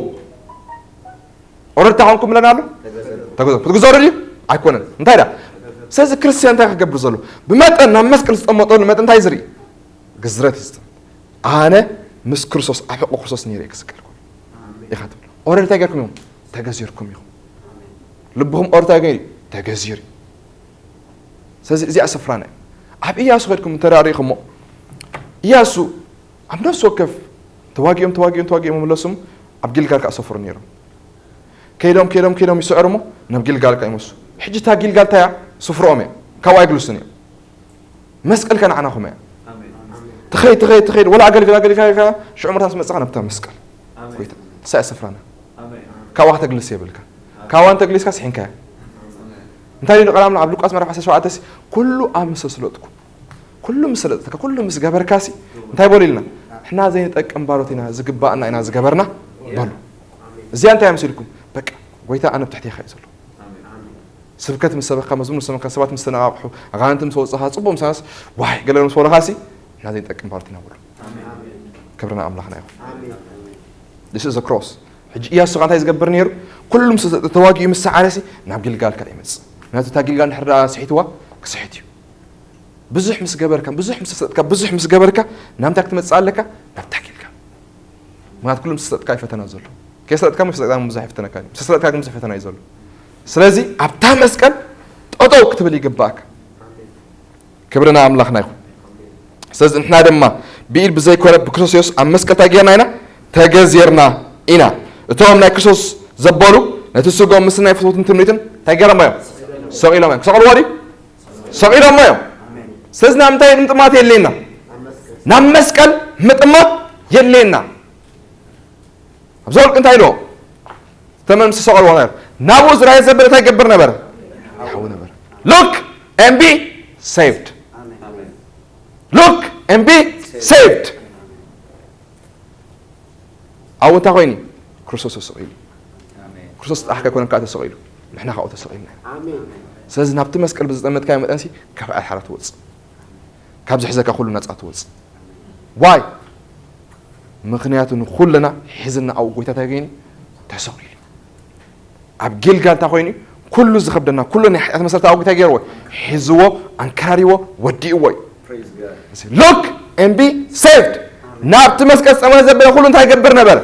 ኦረድ እንታይ ኮንኩም ብለና ኣሎ? ተገዘርኩም። ክትግዘሩ ድዩ? ኣይኮነን። እንታይ ዳ? ስለዚ ክርስትያን እንታይ ክገብር ዘሎ? ብመጠን ናብ መስቀል ዝጠመጠሉ መጠን እንታይ ዝርኢ? ግዝረት እዩ ዝጠመጥ። ኣነ ምስ ክርስቶስ፣ ኣብ ሕቆ ክርስቶስ ነይረ እየ ክስቀል ከሎ። ኢኻ ትብል። ኦረድ እንታይ ገርኩም ኢኹም? ተገዚርኩም ኢኹም። ልብኹም ኦረድ እንታይ ገይሩ? ተገዚሩ። ስለዚ እዚኣ ስፍራና እያ። ኣብ ኢያሱ ከድኩም እንተ ደኣ ርኢኹሞ፣ ኢያሱ ኣብ ነፍሲ ወከፍ ተዋጊኦም፣ ተዋጊኦም፣ ተዋጊኦም መመለሱም ኣብ ጊልጋል ከኣ ሰፍሩ ነይሮም። ከይዶም፣ ከይዶም፣ ከይዶም ይስዕሩ እሞ ናብ ጊልጋል ከኣ ይመሱ። ሕጂ እታ ጊልጋል እንታይ እያ? ስፍርኦም እያ። ካብኣ ኣይግልሱን እዮም። መስቀል ከኣ ንዓናኹም እያ። ኣሜን። ትኸይድ፣ ትኸይድ፣ ትኸይድ፣ ወላ ኣገልግል፣ ኣገልግል፣ ኣገልግል፣ ሽዑ ምርታስ መጻኻ ናብታ መስቀል። ኣሜን። ጎይታ፣ እሳ እያ ስፍራና። ኣሜን። ካብኣ ከተግልስ የብልካ። ኣሜን። ካብኣ እንተግሊስካ ስሒንካያ። ኣሜን። እንታይ ኢሉ ቃል ኣምላኽ ኣብ ሉቃስ ምዕራፍ ዓሰርተ ሸውዓተ ሲ፣ "ኩሉ ኣብ ምስ ስለጥኩ፣ ኩሉ ምስ ስለጥካ፣ ኩሉ ምስ ገበርካ ሲ፣ እንታይ በሉ?" ኢልና፣ "ንሕና ዘይንጠቅም ባሮት ኢና፣ ዝግባእና ኢና ዝገበርና" በሉ። እዚኣ እንታይ እያ መሲልኩም? በቃ፣ ጎይታ ኣነ ኣብ ትሕቴኻ እዩ ዘሎ። ኣሜን። ስብከት ምስ ሰበኽካ፣ መዝሙር ምስ ሰበኽካ፣ ሰባት ምስ ተነቓቕሑ፣ ኣጋንንቲ ምስ ወጸኻ፣ ጽቡቕ ምሳስ፣ ዋይ፣ ገለ ምስ በሉኻ ሲ፣ ንሕና ዘይንጠቅም ባሮት ኢና በሉ። ኣሜን። ክብሪ ንኣምላኽና ይኹን። ኣሜን። This is a cross። ሕጂ ኢያሱ ከኣ እንታይ ዝገብር ነይሩ? ኩሉ ምስ ተዋጊኡ ምስ ሰዓረ ሲ፣ ናብ ጊልጋል ከኣ ይመጽእ። ምክንያቱ እታ ጊልጋል እንድሕር ደኣ ስሒትዋ፣ ክስሕት እዩ። ብዙሕ ምስ ገበርካ፣ ብዙሕ ምስ ሰጥካ፣ ብዙሕ ምስ ገበርካ፣ ናብ እንታይ ክትመጽእ ኣለካ? ናብታ ጊልጋል። ምክንያቱ ኩሉ ምስ ሰጥካ እዩ ፈተና ዘሎ። ከይሰጥካ ምስ ሰጥካ ብዙሕ ይፍተነካ እዩ። ምስ ሰጥካ ግን ብዙሕ ፈተና እዩ ዘሎ። ስለዚ ኣብታ መስቀል ጠጠው ክትብል ይግባእካ። ክብሪ ንኣምላኽና ይኹን። ስለዚ ንሕና ድማ ብኢድ ብዘይኮነ ብክርስቶስ የሱስ ኣብ መስቀል እንታይ ጌርና ኢና? ተገዚርና ኢና። እቶም ናይ ክርስቶስ ዘበሉ ነቲ ስግኦም ምስ ናይ ፍትውትን ትምኒትን እንታይ ገይሮም እዮም? ሰቒሎም እዮም። ክሰቕልዎ ድዩ? ሰቒሎሞ እዮም። ስለዚ ናብ እንታይ ምጥማት የድልየና? ናብ መስቀል ምጥማት የድልየና። ኣብዚ ወርቂ እንታይ ኢልዎ? ተመን ምስ ሰቐልዎ ነር። ናብኡ ዝረኣየ ዘበለ እንታይ ይገብር ነበር? ይሓዊ ነበር። Look and be saved. Look and be saved. ኣብኡ እንታይ ኮይኑ? ክርስቶስ ተሰቒሉ። ኣሜን። ክርስቶስ ጥራሕ ከይኮነ ከኣ ተሰቒሉ። ንሕና ካብኡ ተሰቒልና ኢና። ኣሜን። ስለዚ ናብቲ መስቀል ብዝጠመጥካዮ መጠን ሲ፣ ካብ ሓራ ትወጽእ። ካብ ዝሕዘካ ኩሉ ነጻ ትወጽእ። ዋይ? ምኽንያቱ ንኹልና ሒዝና ኣብኡ ጎይታ እንታይ ኮይኑ? ተሰቒሉ። ኣብ ጊልጋል እንታይ ኮይኑ? ኩሉ ዝኸብደና፣ ኩሉ ናይ ሓጢኣት መሰረት ኣብ ጎይታ ገይርዎ፣ ሒዝዎ፣ ኣንከራሪዎ፣ ወዲእዎ እዩ። Praise God. Look and be saved. ናብቲ መስቀል ዝጠመተ ዘበለ ኩሉ እንታይ ይገብር ነበረ?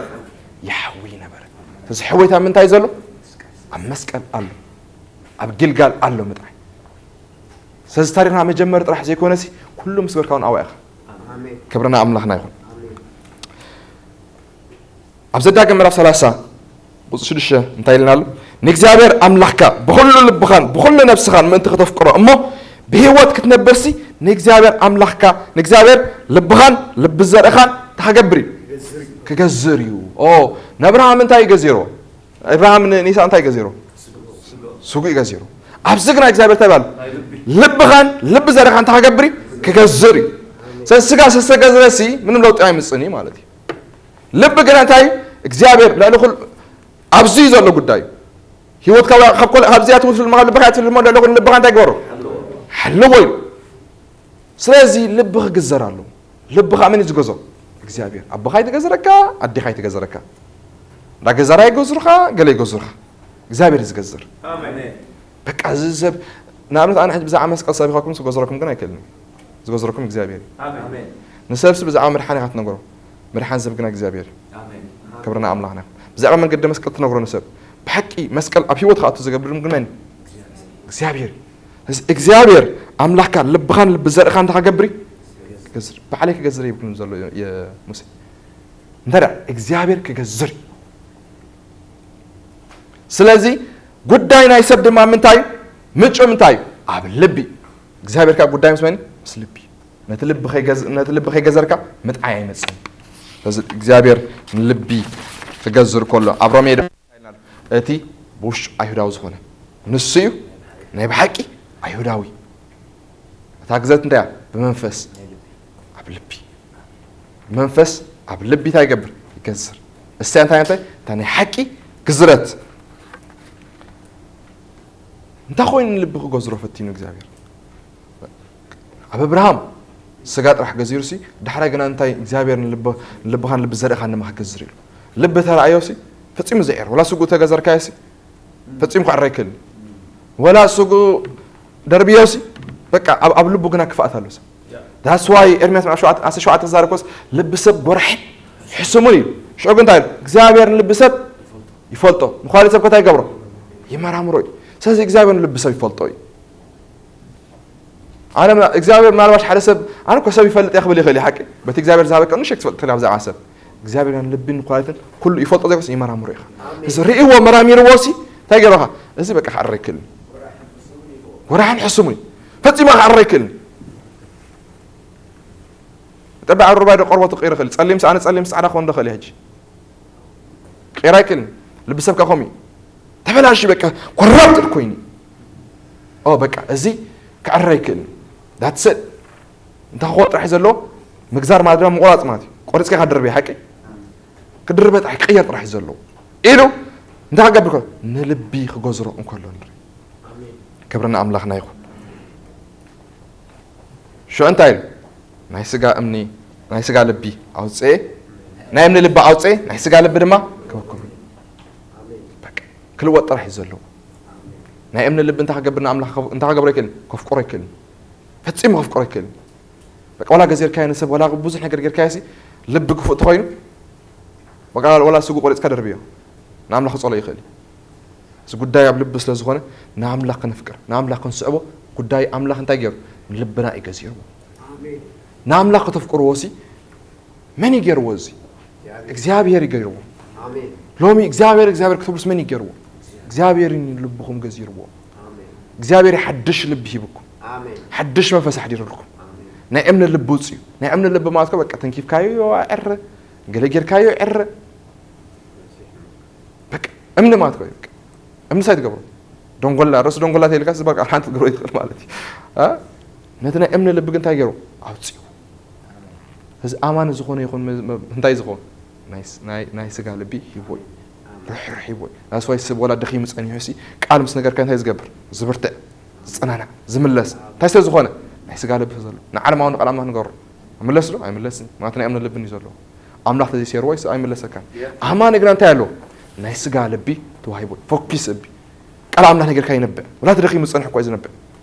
ይሓዊ ነበረ። ስለዚ ሕወይታ ምንታይ ዘሎ? ኣብ መስቀል ኣሎ። ኣብ ጊልጋል ኣሎ ምጥራይ። ስለዚ ታሪኽና መጀመሪ ጥራሕ ዘይኮነሲ፣ ኩሉ ምስ ገበርካ እውን ኣብኣ ኢኻ። ኣሜን። ክብሪ ንኣምላኽና ይኹን። ኣሜን። ኣብ ዘዳግም ምዕራፍ ሰላሳ ቁጽሪ ሽዱሽተ እንታይ ኢልና ኣሎ? "ንእግዚኣብሔር ኣምላኽካ ብኹሉ ልብኻን ብኹሉ ነብስኻን ምእንቲ ከተፍቅሮ እሞ ብህይወት ክትነብርሲ ንእግዚኣብሔር ኣምላኽካ፣ ንእግዚኣብሔር ልብኻን ልቢ ዘርእኻን እንታይ ክገብር እዩ? ክገዝር እዩ። ክገዝር እዩ." ኦ፣ ንኣብርሃም እንታይ እዩ ገዚርዎ? ኣብርሃም ን-፣ ንይስሐቅ እንታይ ገዚሩ? ስጉእ ገዚሩ። ኣብዚ ግና እግዚኣብሔር እንታይ በለ? ልብኻን ልቢ ዘርእኻን እንታይ ክገብር እዩ? ክገዝር እዩ። ስለዚ ስጋ ዝተገዝረሲ ምንም ለውጢ ኣይምጽእን እዩ ማለት እዩ። ልቢ ግና እንታይ? እግዚኣብሔር ልዕሊ ኩሉ ኣብዚ እዩ ዘሎ ጉዳይ። ህይወትካ ካብ ኮለ- ካብዚኣ ትውስድ መኻ ልብኻ ትልሞ ደለኹ ንልብኻ እንታይ ግበሮ? ሓልዎ እዩ። ስለዚ ልቢ ክግዘር ኣለዎ። ልቢ ከዓ መን እዩ ዝገዝሮ? እግዚኣብሔር። ኣቦኻ ይትገዝረካ፣ ኣዴኻ ይትገዝረካ፣ እንዳ ገዛራ ይገዝሩኻ፣ ገለ ይገዝሩኻ። እግዚኣብሔር እዩ ዝገዝር። በቃ እዚ ሰብ ንኣብነት ኣነ ሕጂ ብዛዕባ መስቀል ሰቢኻኩም ዝገዝረኩም ግን ኣይክእልን እዩ። ዝገዝረኩም እግዚኣብሔር እዩ። ንሰብሲ ብዛዕባ ምድሓን ኢኻ ትነግሮ። ምድሓን ሰብ ግና እግዚኣብሔር እዩ። ክብርና ኣምላኽና ይኹን። ብዛዕባ መንገዲ መስቀል ትነግሮ ንሰብ። ብሓቂ መስቀል ኣብ ህይወት ክኣቱ ዝገብር ግን መን እዩ? እግዚኣብሔር እዩ። እዚ እግዚኣብሔር ኣምላኽካ ልብኻን ልቢ ዘርእኻን እንታይ ክገብር እዩ? ክገዝር። ባዕለይ ክገዝር የብሉን ዘሎ የ- የሙሴ። እንታይ ደኣ እግዚኣብሔር ክገዝር እዩ። ስለዚ ጉዳይ ናይ ሰብ ድማ ምንታይ እዩ? ምንጩ ምንታይ እዩ? ኣብ ልቢ። እግዚኣብሔር ካብ ጉዳይ ምስ መን እዩ? ምስ ልቢ። ነቲ ልቢ ከይገዝ- ነቲ ልቢ ከይገዘርካ ምጥዓይ ኣይመጽእን። ስለዚ እግዚኣብሔር ንልቢ ክገዝር ከሎ ኣብ ሮሜ ድማ እንታይ ኢልና ኣሎ? እቲ ብውሽጡ ኣይሁዳዊ ዝኾነ ንሱ እዩ ናይ ብሓቂ ኣይሁዳዊ። እታ ግዘት እንታይ እያ? ብመንፈስ ኣብ ልቢ። መንፈስ ኣብ ልቢ እንታይ ይገብር? ይገዝር። እሳ እንታይ እንታይ? እታ ናይ ሓቂ ግዝረት። እንታይ ኮይኑ ንልቢ ክገዝሮ ፈቲኑ እግዚኣብሔር? ኣብ ኣብርሃም ስጋ ጥራሕ ገዚሩ ሲ፣ ዳሕራይ ግና እንታይ እግዚኣብሔር ንልብ- ንልብኻን ልቢ ዘርእኻን ድማ ክገዝር ኢሉ። ልቢ ተራእዮ ሲ፣ ፈጺሙ ዘይዕር። ወላ ስጉ ተገዘርካዮ ሲ፣ ፈጺሙ ክዕረ ኣይክእልን። ወላ ስጉ ደርብዮ ሲ፣ በቃ ኣብ ኣብ ልቡ ግና ክፍኣት ኣሎ ሲ። That's why ኤርምያስ ምዕራፍ ሸውዓተ ዓሰርተ ሸውዓተ ተዛረኮስ ልቢ ሰብ ጎራሕ ሕስሙን እዩ። ሽዑ ግን እንታይ ኢሉ? እግዚኣብሔር ንልቢ ሰብ ይፈልጦ። ንኳሊ ሰብ ከታይ ይገብሮ? ይመራምሮ እዩ። ስለዚ እግዚኣብሔር ንልቢ ሰብ ይፈልጦ እዩ። ኣነ ምና- እግዚኣብሔር ምናልባሽ ሓደ ሰብ ኣነ እኮ ሰብ ይፈልጥ እየ ክብል ይኽእል እዩ ሓቂ። በቲ እግዚኣብሔር ዝሃበካ ንእሽተይ ክትፈልጥ ትኽእል እያ ብዛዕባ ሰብ። እግዚኣብሔር ግን ልብን ኳሊትን ኩሉ ይፈልጦ ዘይኮስ ይመራምሮ ኢኻ። እዚ ርእይዎ መራሚርዎ ሲ እንታይ ገበኻ? እዚ በቃ ክዕረ ኣይክእልን። ጎራሕን ሕሱሙ እዩ። ፈጺሙ ክዕረ ኣይክእልን። ጠባ ዓሩባይ ዶ ቆርበቱ ክቕይር ይኽእል። ጸሊም ስ- ኣነ ጸሊም ስ ጻዕዳ ክኾን ዶ ይኽእል ሕጂ? ክቕይር ኣይክእልን። ልቢ ሰብ ከ ከምኡ እዩ። ተበላሽ በቃ ኮራፕትድ ኮይኑ። ኦ በቃ እዚ ክዕረ ኣይክእልን። That's it። እንታይ ክኾን ጥራሕ እዩ ዘለዎ? ምግዛር ማለት ድማ ምቑራጽ ማለት እዩ። ቆሪጽካ ኢኻ ትድርበዮ ሓቂ? ክድርበ ጥራሕ ክቕየር ጥራሕ እዩ ዘለዎ። ኢሉ እንታይ ክገብር ከሎ? ንልቢ ክገዝሮ እንከሎ ንርኢ። ክብሪ ንኣምላኽና ይኹን። ሽዑ እንታይ ኢሉ? ናይ ስጋ እምኒ፣ ናይ ስጋ ልቢ ኣውፅኤ፣ ናይ እምኒ ልቢ ኣውፅኤ፣ ናይ ስጋ ልቢ ድማ ክበኩም። በቃ ክልወጥ ጥራሕ እዩ ዘለዎ። ናይ እምኒ ልቢ እንታይ ክገብር ንኣምላኽ እንታይ ክገብሮ ኣይክእልን? ከፍቅሮ ኣይክእልን። ፈጺሙ ከፍቅሮ ኣይክእልን። በቃ ዋላ ገዚርካዮ ንሰብ ዋላ ብዙሕ ነገር ጌርካዮ ሲ ልቢ ክፉእ ተኾይኑ በቃ ዋላ ስጉ ቆሪጽካ ደርብዮ ንኣምላኽ ክጸሎ ይኽእል እዩ። እዚ ጉዳይ ኣብ ልቢ ስለ ዝኾነ ንኣምላኽ ክነፍቅር ንኣምላኽ ክንስዕቦ ጉዳይ ኣምላኽ እንታይ ገይሩ ንልብና እዩ ገዚርዎ። ንኣምላኽ ከተፍቅርዎ ሲ መን እዩ ገይርዎ? እዚ እግዚኣብሔር እዩ ገይርዎ። ሎሚ እግዚኣብሔር እግዚኣብሔር ክትብሉስ መን እዩ ገይርዎ? እግዚኣብሔር እዩ ንልብኹም ገዚርዎ። እግዚኣብሔር ሓድሽ ልቢ ሂብኩም ሓድሽ መንፈስ ኣሕዲርልኩም ናይ እምኒ ልቢ ውፅኡ። ናይ እምኒ ልቢ ማለት እኮ በቃ ተንኪፍካዮ ዕረ ገለ ጌርካዮ ዕረ በቃ እምኒ ማለት እኮ እዩ። በቃ እምኒ ሳይ ትገብሮ ደንጎላ ረሱ ደንጎላ ተይልካ ስባር ቃል ሓንቲ ትገብሮ ይትኽእል ማለት እዩ። አ? ነቲ ናይ እምኒ ልቢ ግን እንታይ ገይሩ ኣውፅኡ። እዚ ኣማኒ ዝኾነ ይኹን መ- መ- እንታይ ዝኾን ናይ ስ- ናይ- ናይ ስጋ ልቢ ሂቦ እዩ። ርሕርሕ ሂቦ እዩ። ናስዋይ ሰብ ወላ ደኺሙ ጸኒሑ ሲ ቃል ምስ ነገርካ እንታይ ዝገብር? ዝብርትዕ፣ ዝጸናናዕ፣ ዝምለስ እንታይ ስለ ዝኾነ ናይ ስጋ ልቢ ስለ ዘሎ ንዓለማዊ ንቃል ኣምላኽ ንገሩ። ምለስ ዶ ኣይምለስን? ማለት ናይ እምነት ልብን እዩ ዘለዎ። ኣምላኽ ተዘይሴርዎ ኣይስ- ኣይምለሰካን። ኣማኒ ግና እንታይ ኣለዎ? ናይ ስጋ ልቢ ተዋሂቦ እዩ። ፎኪስ እቢ ቃል ኣምላኽ ነገርካ ይነብዕ። ወላ ተደኺሙ ዝጸንሕ እኮ እዩ ዝነብዕ።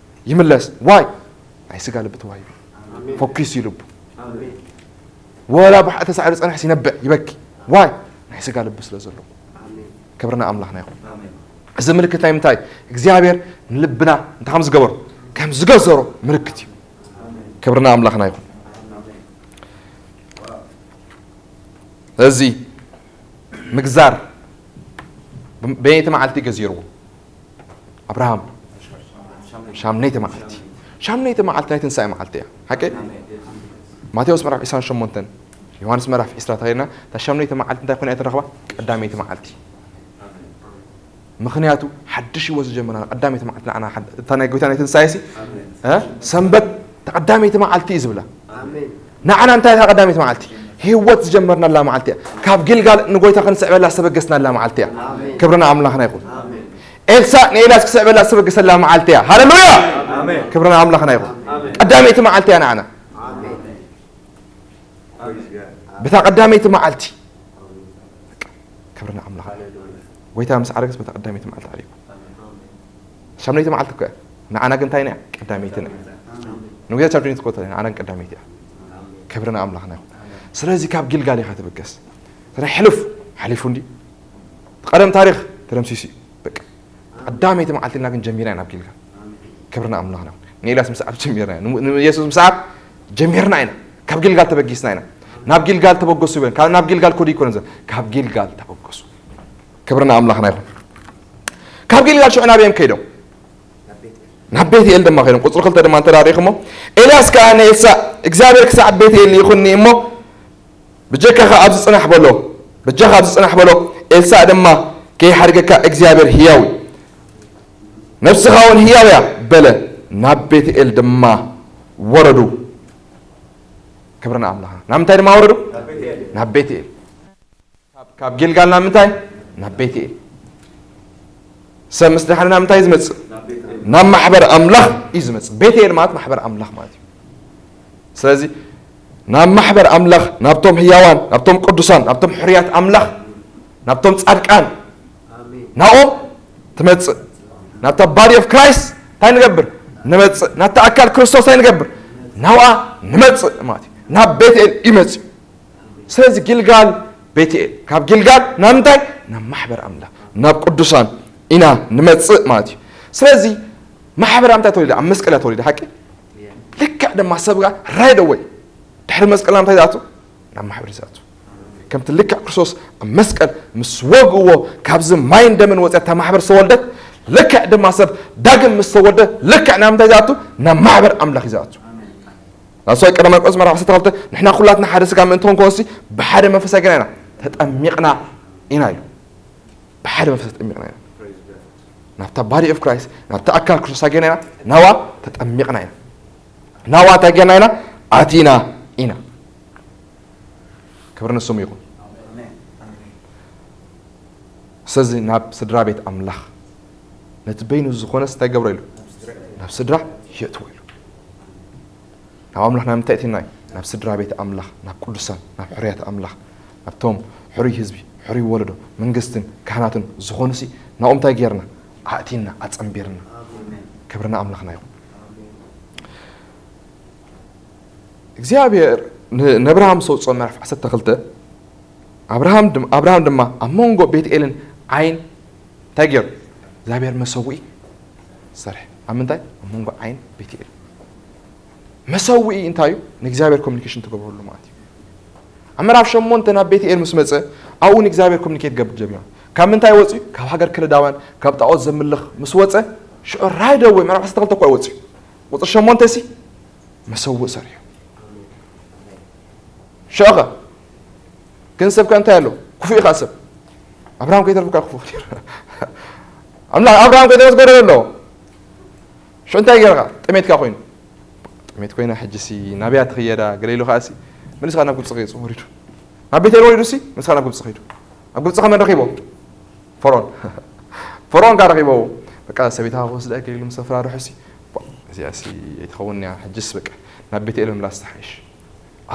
ይምለስ ዋይ ናይ ስጋ ልቢ ተዋሂቡ ፎኪስ እዩ ልቡ። ወላ ባሕቂ ተሳዒሩ ዝጸንሕስ ይነብዕ ይበኪ። ዋይ ናይ ስጋ ልቢ ስለ ዘለዎ። ክብርና ኣምላኽና ይኹን። እዚ ምልክት ናይ ምንታይ እግዚኣብሔር ንልብና እንታይ ከም ዝገበሩ ከም ዝገዘሮ ምልክት እዩ። ክብርና ኣምላኽና ይኹን። እዚ ምግዛር በየነይቲ መዓልቲ ገዚርዎ ኣብርሃም ሻምነይቲ መዓልቲ ሻምነይቲ መዓልቲ ናይ ትንሳኤ መዓልቲ እያ ሓቂ። ማቴዎስ ምዕራፍ ዕስራን ሸሞንተን ዮሃንስ ምዕራፍ ዕስራ ተኸይድና እታ ሻምነይቲ መዓልቲ እንታይ ኮይና እያ ትረኽባ? ቀዳመይቲ መዓልቲ። ምኽንያቱ ሓድሽ ህይወት ዝጀመርና ቀዳመይቲ መዓልቲ ንዓና ሓድ- እታ ናይ ጎይታ ናይ ትንሳኤ ሲ እ? ሰንበት ተቐዳመይቲ መዓልቲ እዩ ዝብላ። ንዓና እንታይ እታ ቀዳመይቲ መዓልቲ? ህይወት ዝጀመርናላ መዓልቲ እያ። ካብ ጊልጋል ንጎይታ ክንስዕበላ ዝተበገስናላ መዓልቲ እያ። ክብርና ኣምላኽና ይኹን። ኤልሳዕ ንኤልያስ ክስዕበላ ዝተበገሰላ መዓልቲ እያ። ሃሌሉያ! ክብርና ኣምላኽና ይኹን። ቀዳመይቲ መዓልቲ እያ ንዓና። በታ ቀዳመይቲ መዓልቲ፣ ክብርና ኣምላኽ። ጎይታ ምስ ዓረገስ በታ ቀዳመይቲ መዓልቲ ዓሪጉ። ሻምነይቲ መዓልቲ እኮ እያ። ንዓና ግን እንታይ እያ? ቀዳመይቲ እያ። ንጉያ ቻርጅ ትኮተ ንዓና ግን ቀዳመይቲ እያ። ክብርና ኣምላኽና ይኹን። ስለዚ ካብ ጊልጋል ኢኻ ትብገስ። ስለዚ ሕሉፍ ሓሊፉ እንዲ ቀደም ታሪኽ ተደምሲሱ እዩ። በቃ ቀዳመይቲ መዓልቲ ኢልና ግን ጀሚርና ኢና ናብ ጊልጋል። ክብርና ኣምላኽና ይኹን። ንኤልያስ ምስዓብ ጀሚርና ኢና። ን- ንየሱስ ምስዓብ ጀሚርና ኢና። ካብ ጊልጋል ተበጊስና ኢና። ናብ ጊልጋል ተበገሱ ይበል። ካብ ናብ ጊልጋል ኮዲ ይኮነ ዘ ካብ ጊልጋል ተበገሱ። ክብርና ኣምላኽና ይኹን። ካብ ጊልጋል ሽዑ ናበይ እዮም ከይዶም? ናብ ቤትኤል ድማ ከይዶም። ቁፅሪ ክልተ ድማ እንተ ዳሪኹሞ፣ ኤልያስ ከኣ ንኤልሳዕ እግዚኣብሔር ክሳዕ ቤትኤል ይኹንኒ እሞ ብጀካኻ ኣብዚ ጽናሕ በሎ፣ በጃኻ ኣብዚ ጽናሕ በሎ። ኤልሳዕ ድማ ከይሓድገካ እግዚኣብሔር ህያው እዩ፣ ነብስኻ እውን ህያው እያ በለ። ናብ ቤትኤል ድማ ወረዱ። ክብርና ኣምላኽና። ናብ ምንታይ ድማ ወረዱ? ናብ ቤትኤል። ካብ- ካብ ጊልጋል ናብ ምንታይ? ናብ ቤትኤል። ሰብ ምስ ደሓነ ናብ ምንታይ እዩ ዝመጽእ? ናብ ማሕበር ኣምላኽ እዩ ዝመጽእ። ቤትኤል ማለት ማሕበር ኣምላኽ ማለት እዩ። ስለዚ ናብ ማሕበር ኣምላኽ፣ ናብቶም ህያዋን፣ ናብቶም ቅዱሳን፣ ናብቶም ሕርያት ኣምላኽ፣ ናብቶም ጻድቃን፣ ናብኦም ትመጽእ። ናብታ body of Christ እንታይ ንገብር? ንመጽእ። ናብታ ኣካል ክርስቶስ እንታይ ንገብር? ናብኣ ንመጽእ ማለት እዩ። ናብ ቤትኤል ይመጽእ። ስለዚ ጊልጋል ቤትኤል፣ ካብ ጊልጋል ናብ ምንታይ? ናብ ማሕበር ኣምላኽ፣ ናብ ቅዱሳን ኢና ንመጽእ ማለት እዩ። ስለዚ ማሕበር ኣብ ምንታይ ተወሊዳ? ኣብ መስቀል እያ ተወሊዳ፣ ሓቂ? ልክዕ ድማ ሰብ ጋር right away ድሕሪ መስቀል ናብ ምንታይ ዝኣቱ? ናብ ማሕበር እዩ ዝኣቱ። ከምቲ ልክዕ ክርስቶስ ኣብ መስቀል ምስ ወግእዎ ካብዚ ማይን ደምን ወፂኣ እታ ማሕበር ዝተወልደት፣ ልክዕ ድማ ሰብ ዳግም ምስ ተወልደ ልክዕ ናብ ምንታይ ዝኣቱ? ናብ ማሕበር ኣምላኽ እዩ ዝኣቱ። ናብ ሰብኣዊ ቀዳማይ ቆሮንቶስ ምዕራፍ ዓሰርተ ክልተ ንሕና ኩላትና ሓደ ስጋ ምእንቲ ክንኮንሲ ብሓደ መንፈስ ኣገና ኢና ተጠሚቕና ኢና ኢሉ። ብሓደ መንፈስ ተጠሚቕና ኢና። ናብታ body of Christ፣ ናብታ ኣካል ክርስቶስ ኣገና ኢና፣ ናዋ ተጠሚቕና ኢና። ናዋ እንታይ ጌርና ኢና? ኣቲና ኢና። ክብሪ ንስሙ ይኹን። ስለዚ ናብ ስድራ ቤት ኣምላኽ ነቲ በይኑ ዝኾነስ እንታይ ገብሮ ኢሉ? ናብ ስድራ የእትዎ ኢሉ። ናብ ኣምላኽ ናብ ምንታይ እቲና እዩ? ናብ ስድራ ቤት ኣምላኽ፣ ናብ ቅዱሳን፣ ናብ ሕሩያት ኣምላኽ፣ ናብቶም ሕሩይ ህዝቢ፣ ሕሩይ ወለዶ፣ መንግስትን ካህናትን ዝኾኑሲ ናብኦም እንታይ ጌርና? ኣእቲና፣ ኣጸንቢርና። ክብርና ኣምላኽና ይኹን። እግዚኣብሔር ን- ነብርሃም ዘውፅኦ ምዕራፍ ዓሰርተ ክልተ ኣብርሃም ድም- ኣብርሃም ድማ ኣብ መንጎ ቤትኤልን ዓይን እንታይ ገይሩ? እግዚኣብሔር መሰውኢ ሰርሐ። ኣብ ምንታይ? ኣብ መንጎ ዓይን ቤትኤል። መሰውኢ እንታይ እዩ? ንእግዚኣብሔር ኮሚኒኬሽን ትገብረሉ ማለት እዩ። ኣብ ምዕራፍ ሸሞንተ ናብ ቤትኤል ምስ መፀ ኣብኡ ንእግዚኣብሔር ኮሚኒኬት ገብር ጀሚሩ። ካብ ምንታይ ወፂኡ? ካብ ሃገር ከለዳውያን ካብ ጣዖት ዘምልኽ ምስ ወፀ ሽዑ ራይደወ ምዕራፍ ዓሰርተ ክልተ እኳ እዩ ወፂኡ። ቁፅሪ ሸሞንተ ሲ መሰውእ ሰሪሑ። ሽዑኸ ግን ሰብከ እንታይ ኣሎ? ክፉእ ኢኻ ሰብ። ኣብርሃም ከይተርፍካ ክፉእ ነይሩ። ኣምላኽ ኣብርሃም ከይተረፍካ ጎደሎ ኣለዎ። ሽዑ እንታይ ገይርካ? ጥሜትካ ኮይኑ። ጥሜት ኮይና ሕጂ ሲ ናብያ ትኽየዳ ገለ ኢሉ ከኣ ሲ መሊስካ ናብ ግብፂ ከይፁ ወሪዱ። ናብ ቤተል ወሪዱ ሲ መሊስካ ናብ ግብፂ ከይዱ። ኣብ ግብፂ ከመን ረኺቦ? ፈርኦን። ፈርኦን ጋር ረኺቦ። በቃ ሰበይታ ክወስዳ ገለ ኢሉ ምስ ኣፈራርሑ ሲ እዚኣ ሲ ኣይትኸውን እያ። ሕጅስ በቃ ናብ ቤተል ምምላስ ትሓይሽ።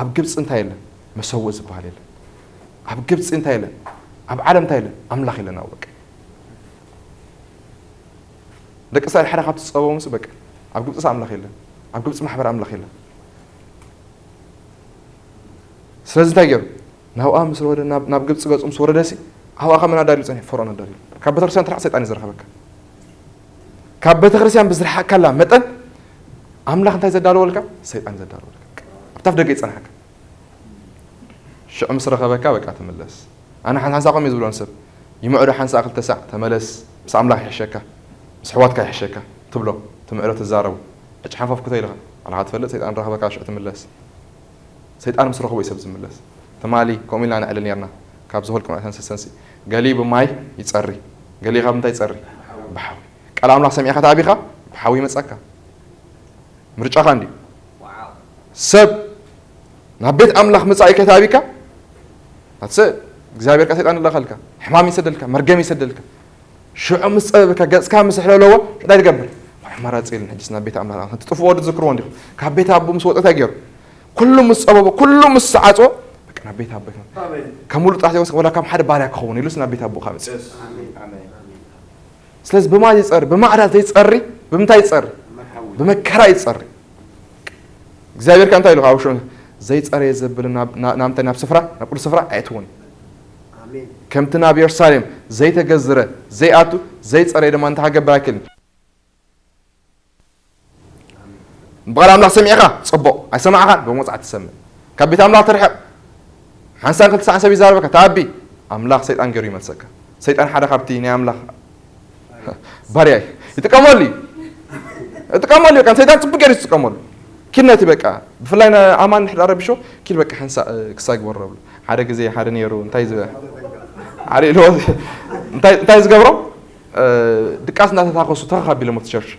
ኣብ ግብፂ እንታይ የለን? መሰውእ ዝበሃል የለን። ኣብ ግብፂ እንታይ የለን? ኣብ ዓለም እንታይ የለን? ኣምላኽ የለን። ኣብ በቃ ደቂ እስራኤል ሓደ ካብቲ ዝፀበቦም ሲ በቃ ኣብ ግብፂ ኣምላኽ የለን። ኣብ ግብፂ ማሕበር ኣምላኽ የለን። ስለዚ እንታይ ገይሩ? ናብኣ ምስ ወረደ ናብ ናብ ግብፂ ገፁ ምስ ወረደ ሲ ኣብኣ ከመን ኣዳልዩ ፀኒሑ? ፈርኦን ኣዳልዩ። ካብ ቤተክርስትያን ትርሓቕ ሰይጣን እዩ ዝረኸበካ። ካብ ቤተክርስትያን ብዝረሓቕካላ መጠን ኣምላኽ እንታይ ዘዳለወልካ? ሰይጣን ዘዳለወልካ። ኣብታ ኣፍ ደገ ይፀንሓካ። ሽዑ ምስ ረኸበካ በቃ ትምለስ። ኣነ ሓንሳእ ከምኡ ዝብሎ ንሰብ ይምዕዶ ሓንሳእ ክልተ ሳዕ ተመለስ፣ ምስ ኣምላኽ ይሕሸካ፣ ምስ ኣሕዋትካ ይሕሸካ ትብሎ፣ ትምዕዶ ትዛረቡ። ዕጭ ሓንፈፍ ክተይልኻ ኣላኻ ትፈልጥ ሰይጣን ረኸበካ ሽዑ ትምለስ። ሰይጣን ምስ ረኸቦ እዩ ሰብ ዝምለስ። ትማሊ ከምኡ ኢልና ነዕሊ ነርና። ካብ ዝኸልቁ መእተን ሰሰንሲ ገሊ ብማይ ይጸሪ፣ ገሊ ካብ ምንታይ ይጸሪ? ብሓዊ። ቃል ኣምላኽ ሰሚዕካ ተኣቢኻ ብሓዊ ይመጻካ። ምርጫኻ እንዲ ሰብ ናብ ቤት ኣምላኽ ምጻእ ከይተኣቢካ ኣትሰ እግዚኣብሔር ከ ሰይጣን ይለኸልካ፣ ሕማም ይሰደልካ፣ መርገም ይሰደልካ። ሽዑ ምስ ጸበበካ፣ ገጽካ ምስ ኣሕለለዎ፣ እንታይ ትገብር? ኣማራጺ የለን። ሕጂስ ናብ ቤት ኣምላኽ ክትጥፍዎ ዶ ትዝክርዎ እንዲኹም? ካብ ቤት ኣቦ ምስ ወጸ እንታይ ገይሩ? ኩሉ ምስ ጸበቦ፣ ኩሉ ምስ ሰዓጾ፣ በቃ ናብ ቤት ኣቦ ይኸ-፣ ኣሜን። ከም ሙሉእ ጥራሕ ዘይኮነስ ወላ ከም ሓደ ባርያ ክኸውን ኢሉስ ናብ ቤት ኣቦ ካብ መጽእ። የስ። ኣሜን። ኣሜን። ስለዚ ብማ ዘይጸሪ፣ ብማዕዳ ዘይጸሪ፣ ብምንታይ ይጸሪ? መርሓዊ። ብመከራ ይጸሪ። እግዚኣብሔር ከ እንታይ ኢሉ? ካብ ሽዑ ዘይጸረየ ዘብል ናብ፣ ናብ፣ ናብ እንታይ? ናብ ስፍራ፣ ናብ ቅዱስ ስፍራ ኣየእትዎን እዩ። ኣሜን። ከምቲ ናብ የሩሳሌም ዘይተገዝረ ዘይኣቱ፣ ዘይጸረየ ድማ እንታይ ክገብር ኣይክእልን። ብቓል ኣምላኽ ሰሚዕኻ ጽቡቕ፣ ኣይሰማዕኻን ብመውጻዕቲ ትሰምዕ። ካብ ቤት ኣምላኽ ትርሕቕ። ሓንሳን ክልተ ሳዕን ሰብ ይዛረበካ፣ ተኣቢ። ኣምላኽ ሰይጣን ገይሩ ይመልሰካ። ሰይጣን ሓደ ካብቲ ናይ ኣምላኽ ባርያ እዩ። ይጥቀመሉ እዩ። ይጥቀመሉ እዩ። በቃ ሰይጣን ጽቡቕ ገይሩ ይጥቀመሉ። ኪድ ነቲ በቃ፣ ብፍላይ ንኣማን እንድሕር ኣረቢሾ፣ ኪድ በቃ ሓንሳእ፣ እ፣ ክሳይ ግበሮ ብሎ። ሓደ ግዜ ሓደ ነይሩ፣ እንታይ ዝብ-፣ ሓደ ኢልዎ፣ እንታይ፣ እንታይ ዝገብሮ? እ፣ ድቃስ እናተታኸሱ ተኸኽ ኣቢሎም ኣብቲ ቸርች።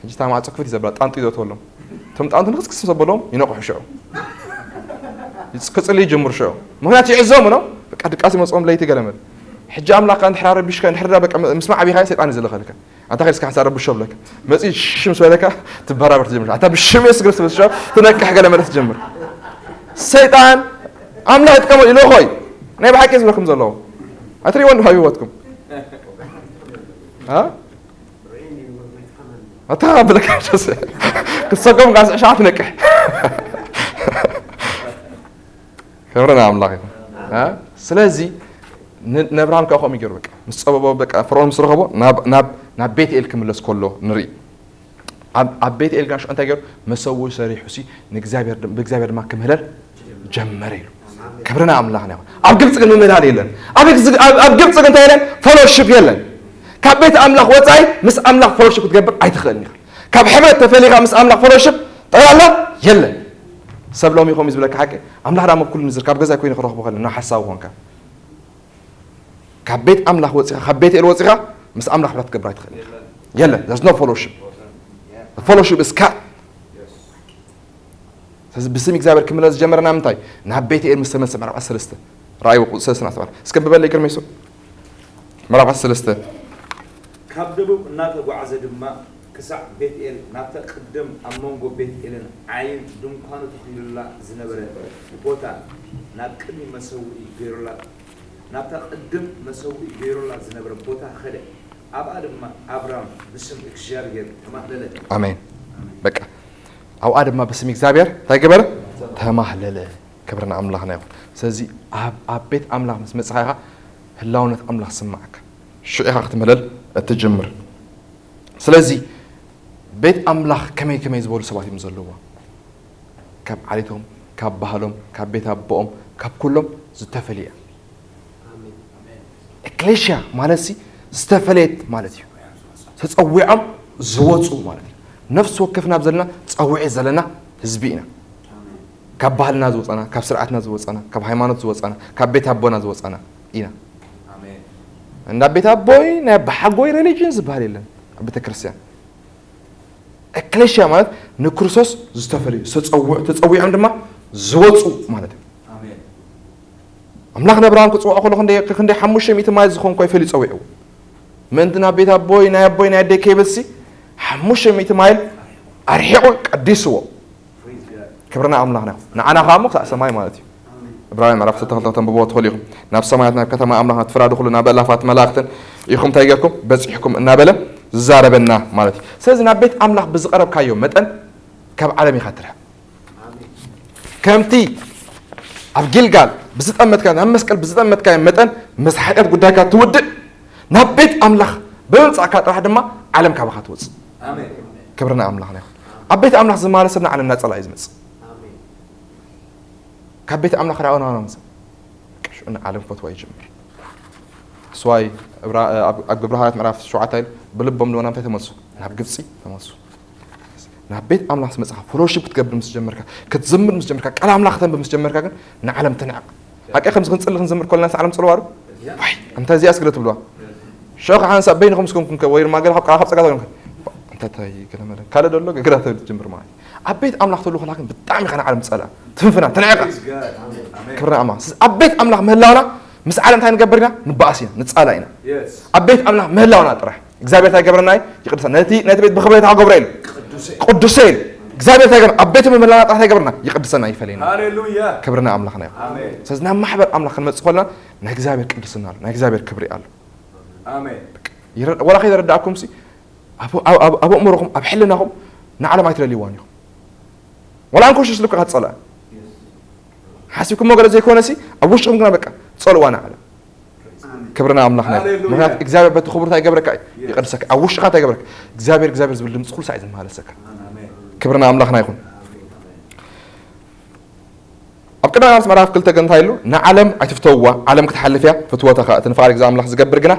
ሕጂ እታ ማዕጾ ክፍት እዩ ዘብላ፣ ጣንጡ እዩ ዘእትወሎም። እቶም ጣንጡ ንኽስክስ ምስ ኣበሎም ይነቕሑ ሽዑ። ይጽ-፣ ክጽልዩ ይጅምሩ ሽዑ። ምኽንያቱ ይዕዘሙ ነው። በቃ ድቃስ ይመጽኦም ለይቲ ገለ መለ። ሕጂ ኣምላኽ ከኣ እንድሕር ኣረቢሽካ፣ እንድሕር ደኣ በቃ ምስማዕ ኣቢኻ ሰይጣን እዩ ዝልኸልካ። ኣንታ ከይድካ ሓንሳእ ረብሾ ብለካ። መጺኡ ሽም ምስ በለካ ትበራበር ትጀምር። ኣንታ ብሽም የሱስ ክርስቶስ ትነቅሕ ገለ መለ ትጀምር። ሰይጣን ኣምላኽ ይጥቀመሉ ኢሉ ኾይ። ናይ ብሓቂ ዝብለኩም ዘለዉ። ኣትሪእዎ እንዶ ኣብ ህይወትኩም። እ? ኣተኻብለካ ክትሰጎም ጋር ሸዓ ትነቅሕ። ክብሪ ንኣምላኽ ይኹን። እ? ስለዚ ን-፣ ነብርሃም ከኣ ከምኡ ይገይሩ በቃ። ምስ ጸበቦ በቃ ፈርዖን ምስ ረኸቦ ናብ፣ ናብ፣ ናብ ቤትኤል ክምለስ ከሎ ንርኢ። ኣብ፣ ኣብ ቤትኤል ጋር ሽዑ እንታይ ገይሩ? መሰውኢ ሰሪሑ ሲ ንእግዚኣብሔር ድም-፣ ብእግዚኣብሔር ድማ ክምህለል ጀመረ ኢሉ። ክብሪ ንኣምላኽና ይኹን። ኣብ ግብጺ ግን ምምህላል የለን። ኣብ ግብጺ፣ ኣብ፣ ኣብ ግብጺ ግን እንታይ የለን? ፈሎሺፕ የለን። ካብ ቤት ኣምላኽ ወጻኢ ምስ ኣምላኽ ፈሎሺፕ ክትገብር ኣይትኽእልን ኢኻ። ካብ ሕብረት ተፈሊኻ ምስ ኣምላኽ ፈሎሺፕ ጠቕላላ የለን። ሰብ ሎሚ ከምኡ እዩ ዝብለካ ሓቂ። ኣምላኽ ዳሞ ኩሉ ንዝር ካብ ገዛይ ኮይኑ ክረኽቦ ከለ ናብ ሓሳዊ ኮንካ። ካብ ቤት ኣምላኽ ወጺኻ፣ ካብ ቤትኤል ወጺኻ ምስ ኣምላኽ ሕብረት ክትገብር ኣይትኽእልን ኢኻ። የለን። There's no fellowship. The fellowship is cut. ስለዚ ብስም እግዚኣብሔር ክምለስ ዝጀመረ ናብ ምንታይ? ናብ ቤትኤል ምስ ተመልሰ ምዕራፍ ዓሰርተ ሰለስተ። ረኣይዎ ቁጽሪ ሰለስተ ኣስተውዕል። እስከ ብበለይ ግርሜሶ። ምዕራፍ ዓሰርተ ሰለስተ። ካብ ደቡብ እናተጓዕዘ ድማ ክሳዕ ቤትኤል፣ ናብታ ቅድም ኣብ መንጎ ቤትኤልን ዓይን ድንኳኑ ተኺሉላ ዝነበረ ቦታ፣ ናብ ቅድሚ መሰውኢ ገይሩላ፣ ናብታ ቅድም መሰውኢ ገይሩላ ዝነበረ ቦታ ኸደ። ኣብኣ ድማ ኣብራም ብስም እግዚኣብሔር ተማህለለ። ኣሜን። በቃ፣ ኣብኣ ድማ ብስም እግዚኣብሔር እንታይ ገበረ? ተማህለለ። ክብሪ ንኣምላኽና ይኹን። ስለዚ ኣብ፣ ኣብ ቤት ኣምላኽ ምስ መጻኻ ኢኻ ህላውነት ኣምላኽ ዝስምዓካ። ሽዑ ኢኻ ክትምህለል እትጅምር። ስለዚ ቤት ኣምላኽ ከመይ ከመይ ዝበሉ ሰባት እዮም ዘለውዎ? ካብ ዓሌቶም፣ ካብ ባህሎም፣ ካብ ቤት ኣቦኦም፣ ካብ ኩሎም ዝተፈልየ። ኣሜን። ኤክሌሽያ ማለት ሲ ዝተፈለየት ማለት እዩ። ተጸዊዖም ዝወጹ ማለት እዩ። ነፍሲ ወከፍና ኣብ ዘለና ጸውዒ ዘለና ህዝቢ ኢና። ኣሜን። ካብ ባህልና ዝወጸና፣ ካብ ስርዓትና ዝወጸና፣ ካብ ሃይማኖት ዝወጸና፣ ካብ ቤት ኣቦና ዝወጸና ኢና። ኣሜን። እንዳ ቤት ኣቦይ ናይ ኣባሓጎይ ሪሊጅን ዝበሃል የለን ኣብ ቤተ ክርስቲያን። ኤክሌሽያ ማለት ንክርስቶስ ዝተፈለዩ፣ ዝተጸውዑ፣ ተጸዊዖም ድማ ዝወጹ ማለት እዩ። ኣሜን። ኣምላኽ ነብርሃም ክጽውዖ ከሎ ክንደይ፣ ክንደይ ሓሙሽተ ሚእቲ ማይል ዝኾን እኮ እዩ ፈልዩ ጸዊዕዎ። ምእንቲ ናብ ቤት ኣቦይ፣ ናይ ኣቦይ፣ ናይ ኣደይ ከይበልሲ ሓሙሽተ ሚእቲ ማይል ኣርሒቑ ቀዲስዎ። ክብርና ኣምላኽና ይኹን። ንዓና ኸኣ እሞ ክሳዕ ሰማይ ማለት እዩ። ዕብራውያን ምዕራፍ ክልተ ክልተ ከተንብብዎ ትኽእሉ ኢኹም። ናብ ሰማያት ናብ ከተማ ኣምላኽ ትፍራዱ ኩሉ ናብ ኣእላፋት መላእኽትን ኢኹም እንታይ ጌርኩም በጺሕኩም እናበለ ዝዛረበና ማለት እዩ። ስለዚ ናብ ቤት ኣምላኽ ብዝቐረብካዮ መጠን ካብ ዓለም ኢኻ ትርሕቕ። ከምቲ ኣብ ጊልጋል ብዝጠመትካ፣ ናብ መስቀል ብዝጠመትካዮ መጠን ምስ ሓጢኣት ጉዳይካ ትውድእ፣ ናብ ቤት ኣምላኽ ብምምጻእካ ጥራሕ ድማ ዓለም ካባኻ ትወጽእ። ኣሜን። ክብሪ ንኣምላኽና ይኹን። ኣብ ቤት ኣምላኽ ዝማለ ሰብ ንዓለም ናጸላ እዩ ዝመጽእ። ኣሜን። ካብ ቤት ኣምላኽ ራእዮና ናምጽእ። ሽዑ ንዓለም ክፈትዋ ይጅምር። ስዋይ እብራ-፣ ኣብ፣ ኣብ ግብረ ሃዋርያት ምዕራፍ ሸውዓተ ኢሉ ብልቦም ድማ እንታይ ተመልሱ? ናብ ግብጺ ተመልሱ። ናብ ቤት ኣምላኽ ምስ መጻኻ፣ ፌሎሺፕ ክትገብር ምስ ጀመርካ፣ ክትዝምር ምስ ጀመርካ፣ ቃል ኣምላኽ ከተንብብ ምስ ጀመርካ ግን ንዓለም ትንዕቕ። ሓቂ ከምዚ ክንጽሊ ክንዝምር ከለና ዓለም ጽልዋ ዶ? ዋይ፣ እንታይ እዚኣ ስግደ ትብልዋ? ሽዑ ከዓ ሓንሳብ በይንኹም ምስ ኮንኩም ከ፣ ወይ ድማ ገለ ካብ ቃል ካብ ጸጋ ተኮንኩም፣ እንታይ፣ እንታይ ገለ መለ፣ ካልእ ዶ ኣሎ? ገግራ ትብል ትጅምር ማለት እዩ። ኣብ ቤት ኣምላኽ ተሉ ከላ ግን ብጣዕሚ ኢኻ ንዓለም ትጸልኣ፣ ትፍንፍና፣ ትንዕቃ። ክብርና ኣምላኽ። ስለዚ ኣብ ቤት ኣምላኽ ምህላውና ምስ ዓለም እንታይ ንገብር ኢና? ንበኣስ ኢና፣ ንጻላ ኢና። ኣብ ቤት ኣምላኽ ምህላውና ጥራሕ እግዚኣብሔር እንታይ ገብረና እዩ? ይቅድሰና። ነቲ ነቲ ቤት ብኽብረታ ክገብሮ ኢሉ ቅዱሰ ኢሉ እግዚኣብሔር እንታይ ገብረና? ኣብ ቤቱ ምህላውና ጥራሕ እንታይ ገብረና? ይቅድሰና፣ ይፈለየና። ክብርና ኣምላኽና እዩ። ስለዚ ናብ ማሕበር ኣምላኽ ክንመጽእ ከለና ናይ እግዚኣብሔር ቅድስና ኣሎ፣ ናይ እግዚኣብሔር ክብሪ ኣሎ። ይረ- ወላ ከይተረዳእኩም ሲ ኣብ ኣብ- ኣብ- ኣብ ኣእምሮኹም ኣብ ሕልናኹም ንዓለም ኣይትደልይዋን ኢኹም። ወላ እንኮሽሽ ልብካ ክትጸልኣ ሓሲብኩሞ ገለ ዘይኮነ ሲ ኣብ ውሽጥኹም ግና በቃ ትጸልዋ ንዓለም። ክብርና ኣምላኽና እዩ። ሃሌሉያ። ምክንያቱ እግዚኣብሔር በቲ ክቡር እንታይ ይገብረካ እዩ? ይቅድሰካ። ኣብ ውሽጥኻ እንታይ ይገብረካ? እግዚኣብሔር እግዚኣብሔር ዝብል ድምፂ ኩሉ ሳዕ እዩ ዝመላለሰካ። ክብርና ኣምላኽና ይኹን። ኣብ ቅድመ ዮሃንስ ምዕራፍ ክልተ ግን እንታይ ኢሉ? ንዓለም ኣይትፍተውዋ፣ ዓለም ክትሓልፍ እያ፣ ፍትወታ ኸኣ እቲ ንፍቓድ እግዚኣብሔር ኣምላኽ ዝገብር ግና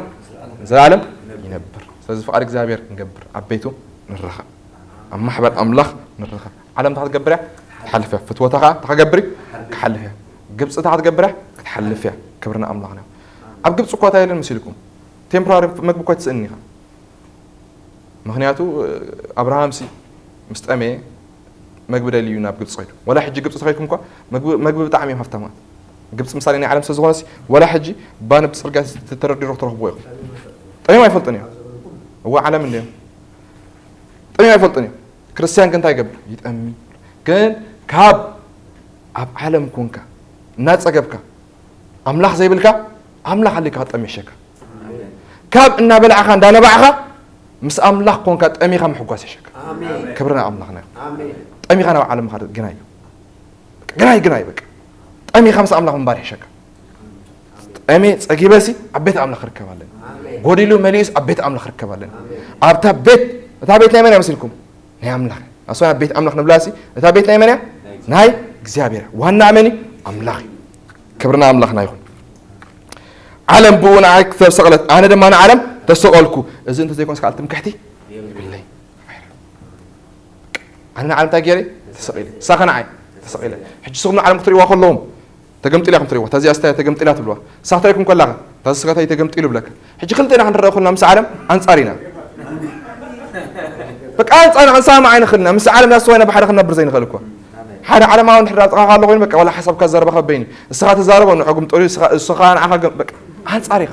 ንዘለኣለም ይነብር። ስለዚ ፍቓድ እግዚኣብሔር ክንገብር ኣብ ቤቱ ንረኸብ፣ ኣብ ማሕበር ኣምላኽ ንረኸብ። ዓለም እንታይ ክትገብር እያ? ክትሓልፍ እያ። ፍትወታ ኸኣ እንታይ ክገብር እዩ? ክሓልፍ እያ። ግብፂ እንታይ ክትገብር እያ? ክትሓልፍ እያ። ክብርና ኣምላኽና እዩ። ኣብ ግብፂ እኳ እንታይ ኢለን መሲልኩም? ቴምፖራሪ መግቢ እኳ ኣይትስእን ኢኻ። ምኽንያቱ ኣብርሃምሲ ምስ ጠመየ መግቢ ደልዩ ናብ ግብፂ ኸይዱ። ወላ ሕጂ ግብፂ ተኸይድኩም እኳ መግቢ መግቢ ብጣዕሚ እዮም ሃፍታማት። ግብፂ ምሳሌ ናይ ዓለም ስለዝኾነሲ ወላ ሕጂ ባኒ ብፅርግያ ተደርዲሩ ክትረኽብዎ ኢኹም። ጠሚዮም ኣይፈልጡን እዮም። እዋ ዓለም እንድዮም። ጠሚዮም ኣይፈልጡን እዮም። ክርስትያን ግን እንታይ ይገብር? ይጠሚ። ግን ካብ ኣብ ዓለም ኮንካ እናፀገብካ ኣምላኽ ዘይብልካ ኣምላኽ ኣሊካ ክትጠሚ ይሕሸካ። ካብ እናበላዕኻ እንዳነባዕኻ ምስ ኣምላኽ ኮንካ ጠሚኻ ምሕጓስ ይሕሸካ። ክብርና ኣምላኽና እዩ። ጠሚኻ ናብ ዓለም ምኻድ ግናይ እዩ። ግናይ ግናይ በቃ ጠሚኻ ምስ ኣምላኽ ምንባር ይሕሸካ። ጠሜ ጸጊበሲ ኣብ ቤት ኣምላኽ ክርከብ ኣለኒ። ጎዲሉ መሊኡስ ኣብ ቤት ኣምላኽ ክርከብ ኣለኒ። ኣብታ ቤት እታ ቤት ናይ መን እያ መሲልኩም? ናይ ኣምላኽ። ኣስዋን ኣብ ቤት ኣምላኽ ንብላሲ እታ ቤት ናይ መን እያ? ናይ እግዚኣብሔር። ዋና መን እዩ? ኣምላኽ እዩ። ክብርና ኣምላኽና ይኹን። ዓለም ብኡ ንዓይ ክተብ ሰቕለት ኣነ ድማ ንዓለም ተሰቐልኩ። እዚ እንተዘይኮንስ ካልእ ትምክሕቲ የብለይ። ኣነ ንዓለም እንታይ ገይረ? ተሰቒለ። ንሳ ኸ ንዓይ ተሰቒለ። ሕጂ ንስኹም ንዓለም ክትሪእዋ ከለኹም ተገምጢላ ኢኹም ትሪእዋ። እታ እዚኣ ስታይ ተገምጢላ ትብልዋ። ንሳ ክትሪእኩም ከላ ኸ እታ ስጋታይ ተገምጢሉ ይብለካ። ሕጂ ክልቴና ክንረአ ከለና ምስ ዓለም ኣንጻር ኢና። በቃ ኣንጻር ክንሰማማዕ ኣይንኽእልን ኢና። ምስ ዓለም እናስተዋኢና ብሓደ ክንነብር ዘይንኽእል እኮ። ሓደ ዓለማዊ እንድሕር ኣብ ጥቓኻ ኣሎ ኮይኑ በቃ ዋላ ሓሳብካ ዘረባ ከበይኒ። ንስኻ ትዛረቦ ንዕጉም ጥሪ ንስኻ ንዓኻ በቃ ኣንጻር ኢኻ።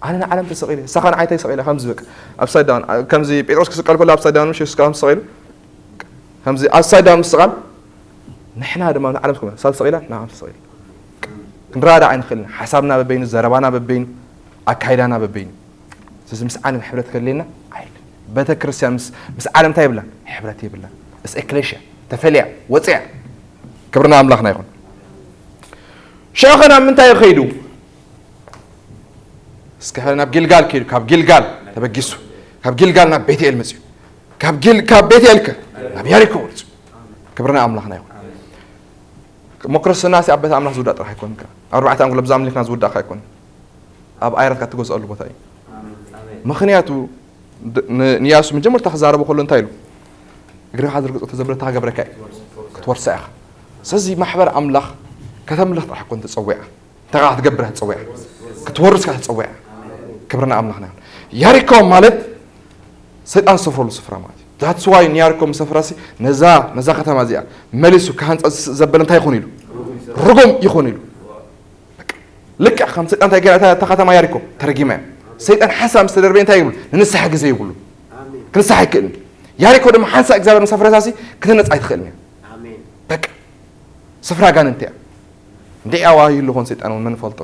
ኣነ ንዓለም ተሰቒለ ንስኻ ንዓይ ተሰቒለ ከምዚ በቃ ኣፕሳይድ ዳውን ከምዚ ጴጥሮስ ክስቀል ከሎ ኣፕሳይድ ዳውን ምሽ የሱስ ከም ተሰቒሉ ከምዚ ኣፕሳይድ ዳውን ምስቓል ንሕና ድማ ንዓለም ስቕ ንሳ ተሰቒላ ንዓኻ ተሰቒሉ ክንረዳዳእ ኣይንኽእልን። ሓሳብና በበይኑ፣ ዘረባና በበይኑ፣ ኣካይዳና በበይኑ። ስለዚ ምስ ዓለም ሕብረት ከድልየና ኣይድልን። ቤተ ክርስቲያን ምስ ምስ ዓለም እንታይ የብላን? ሕብረት የብላን። ምስ ኤክሌሽያ ተፈልያ ወፅያ። ክብርና ኣምላኽና ይኹን። ሽዑ ኸ ናብ ምንታይ እዩ ከይዱ? እስከ ናብ ጊልጋል ከይዱ፣ ካብ ጊልጋል ተበጊሱ፣ ካብ ጊልጋል ናብ ቤትኤል መፅዩ፣ ካብ ጊል ካብ ቤትኤል ከ ናብ ያሪኮ መፅዩ። ክብርና ኣምላኽና ይኹን። እሞ ክርስትናሲ ኣብ ቤት ኣምላኽ ዝውዳእ ጥራሕ ኣይኮንን። ኣብ ኣርባዕተ ኣንጉሎ ብዛ ኣምሊኽና ዝውዳእ ኣይኮንን። ኣብ ኣይራትካ እትገዝኣሉ ቦታ እዩ። ምኽንያቱ ንያሱ መጀመርታ ክዛረቦ ከሎ እንታይ ኢሉ? እግርኻ ዝርግጾ ተዘብለታ ክገብረካ እዩ። ክትወርሳ ኢኻ። ስለዚ ማሕበር ኣምላኽ ከተምልኽ ጥራሕ ኣይኮን ተጸዊዓ። እንታይ ክትገብር ተጸዊዓ? ክትወርስ ኢኻ ተጸዊዓ። ክብርና ኣምላኽና ይኹን። ያሪኮ ማለት ሰይጣን ዝሰፍረሉ ስፍራ ማለት እዩ። That's why ንያሪኮ ምስ ሰፈረሲ ነዛ ነዛ ከተማ እዚኣ መሊሱ ክሃንጻ ዘበለ እንታይ ይኹን ኢሉ? ርጉም ይኹን ኢሉ። ልክዕ ከም ሰይጣን እንታይ ገይራ እታ ከተማ ያሪኮ ተረጊማ እያ። ሰይጣን ሓንሳብ ምስ ተደርበየ እንታይ ይብሉ? ንንስሓ ግዜ ይብሉ። ክንስሓ ኣይክእልን። ያሪኮ ድማ ሓንሳብ እግዚኣብሔር ምስ ኣፍረሳሲ ክትነጻ ኣይትኽእልን እያ። በቃ ስፍራ ኣጋንንቲ እያ። እንድዒ ኣዋሂ ኣለኾን ሰይጣን እውን መን ፈልጦ?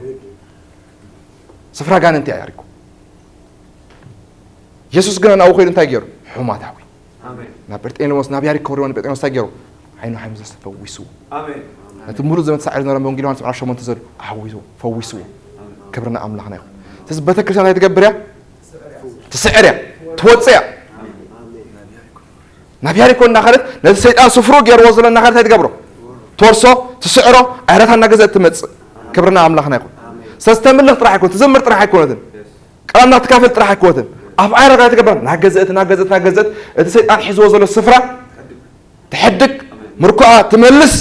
ስፍራ ኣጋንንቲ እያ ያሪኮ። የሱስ ግና ናብኡ ከይዱ እንታይ ገይሩ? ሕሙማት ኣሕዊ ናብ ጴርጤኖስ ናብ ያሪኮ ወሪዶ ንጴርጤኖስ እንታይ ገይሩ? ዓይኑ ሓሚሱ ተፈዊስዎ። ነቲ ሙሉእ ዘመን ተሳዒሩ ዝነበረ ወንጌል ዮሃንስ ምዕራፍ ሸሞንተ ዘሉ ኣሕዊስዎ ፈዊስዎ። ክብርና ኣምላኽና ይኹን። ስለዚ ቤተክርስትያን እንታይ ትገብር እያ? ትስዕር እያ። ትወፅእ እያ። ናብ ያሪኮ እናኸደት ነቲ ሰይጣን ስፍሩ ገይርዎ ዘሎ እናኸደት እንታይ ትገብሮ? ትወርሶ፣ ትስዕሮ፣ ኣይራታ እናገዘት ትመፅእ። ክብርና ኣምላኽና ይኹን። ስለዚ ተምልኽ ጥራሕ ኣይኮን ትዘምር ጥራሕ ኣይኮነትን። ቃል እናትካፈል ጥራሕ ኣይኮነትን። ኣብ ኣይራታ ትገብር ናገዘት ናገዘት ናገዘት እቲ ሰይጣን ሒዝዎ ዘሎ ስፍራ ትሕድግ ምርኮኣ ትመልስ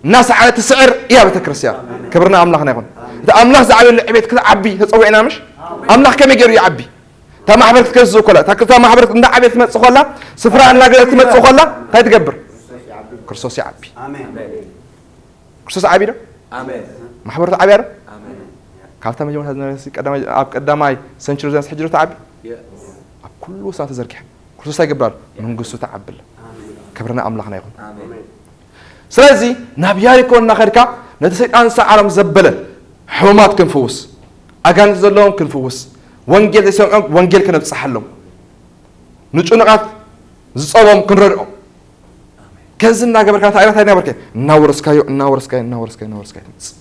እናሰዓረ ትስዕር እያ ቤተክርስትያን። ክብርና ኣምላኽና ይኹን። እቲ ኣምላኽ ዝዓበየሉ ዕቤት ክትዓቢ ተፀዊዕና ምሽ ኣምላኽ ከመይ ገይሩ ይዓቢ? እታ ማሕበር ክትገዝእ ከላ፣ እታ፣ እታ ማሕበር እንዳዓበየት ትመጽእ ከላ፣ ስፍራ እናገዘት ትመጽእ ከላ፣ እንታይ ትገብር? ክርስቶስ ይዓቢ። ኣሜን። ክርስቶስ ዓቢ ዶ? ኣሜን። ማሕበሩ ተዓብያ ዶ? ኣሜን። ካብታ መጀመርታ ዝነበረ ቀዳማይ፣ ኣብ ቀዳማይ ሰንቸሪ ዝነበረ ሕጂ ዶ ተዓቢ? የ- ኣብ ኩሉ ቦታ ተዘርጊሓ። ክርስቶስ እንታይ ይገብር ኣሎ? መንግስቱ ተዓብል። ክብሪ ንኣምላኽና ይኹን። ኣሜን። ስለዚ ናብ ያሪኮ እናኸድካ ነቲ ሰይጣን ዝሰዓሮም ዘበለ ሕሙማት ክንፍውስ፣ ኣጋንንቲ ዘለዎም ክንፍውስ፣ ወንጌል ዘይሰምዖም ወንጌል ክነብጽሓሎም፣ ንጭኑቓት ዝጸቦም ክንረድኦም፣ ከምዚ እናገበርካ ነቲ ኣይራት ኣይናበርከ እናወረስካዮ እናወረስካዮ እናወረስካዮ እናወረስካዮ ትመጽእ።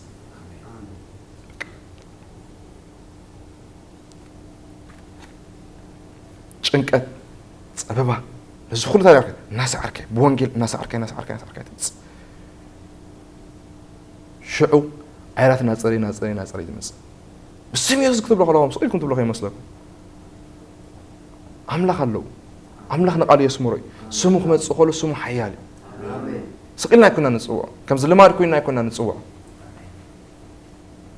ጭንቀት፣ ጸበባ፣ ነዚ ኩሉ ታሪኽ እናሰዓርከ ብወንጌል እናሰዓርከ እናሰዓርከ እናሰዓርከ ትመጽእ። ሽዑ ዓይራት እናጸረየ እናጸረየ እናጸረየ ትመጽእ። ብስም የሱስ ክትብሎ ከለኹም ስቕ ኢልኩም ትብሎ ከይመስለኩም። ኣምላኽ ኣለዉ። ኣምላኽ ንቓሉ የስምሮ እዩ። ስሙ ክመጽእ ከሎ ስሙ ሓያል እዩ። ስቕ ኢልና ኣይኮና ንጽውዖ። ከምዚ ልማድ ኮይና ኣይኮና ንጽውዖ።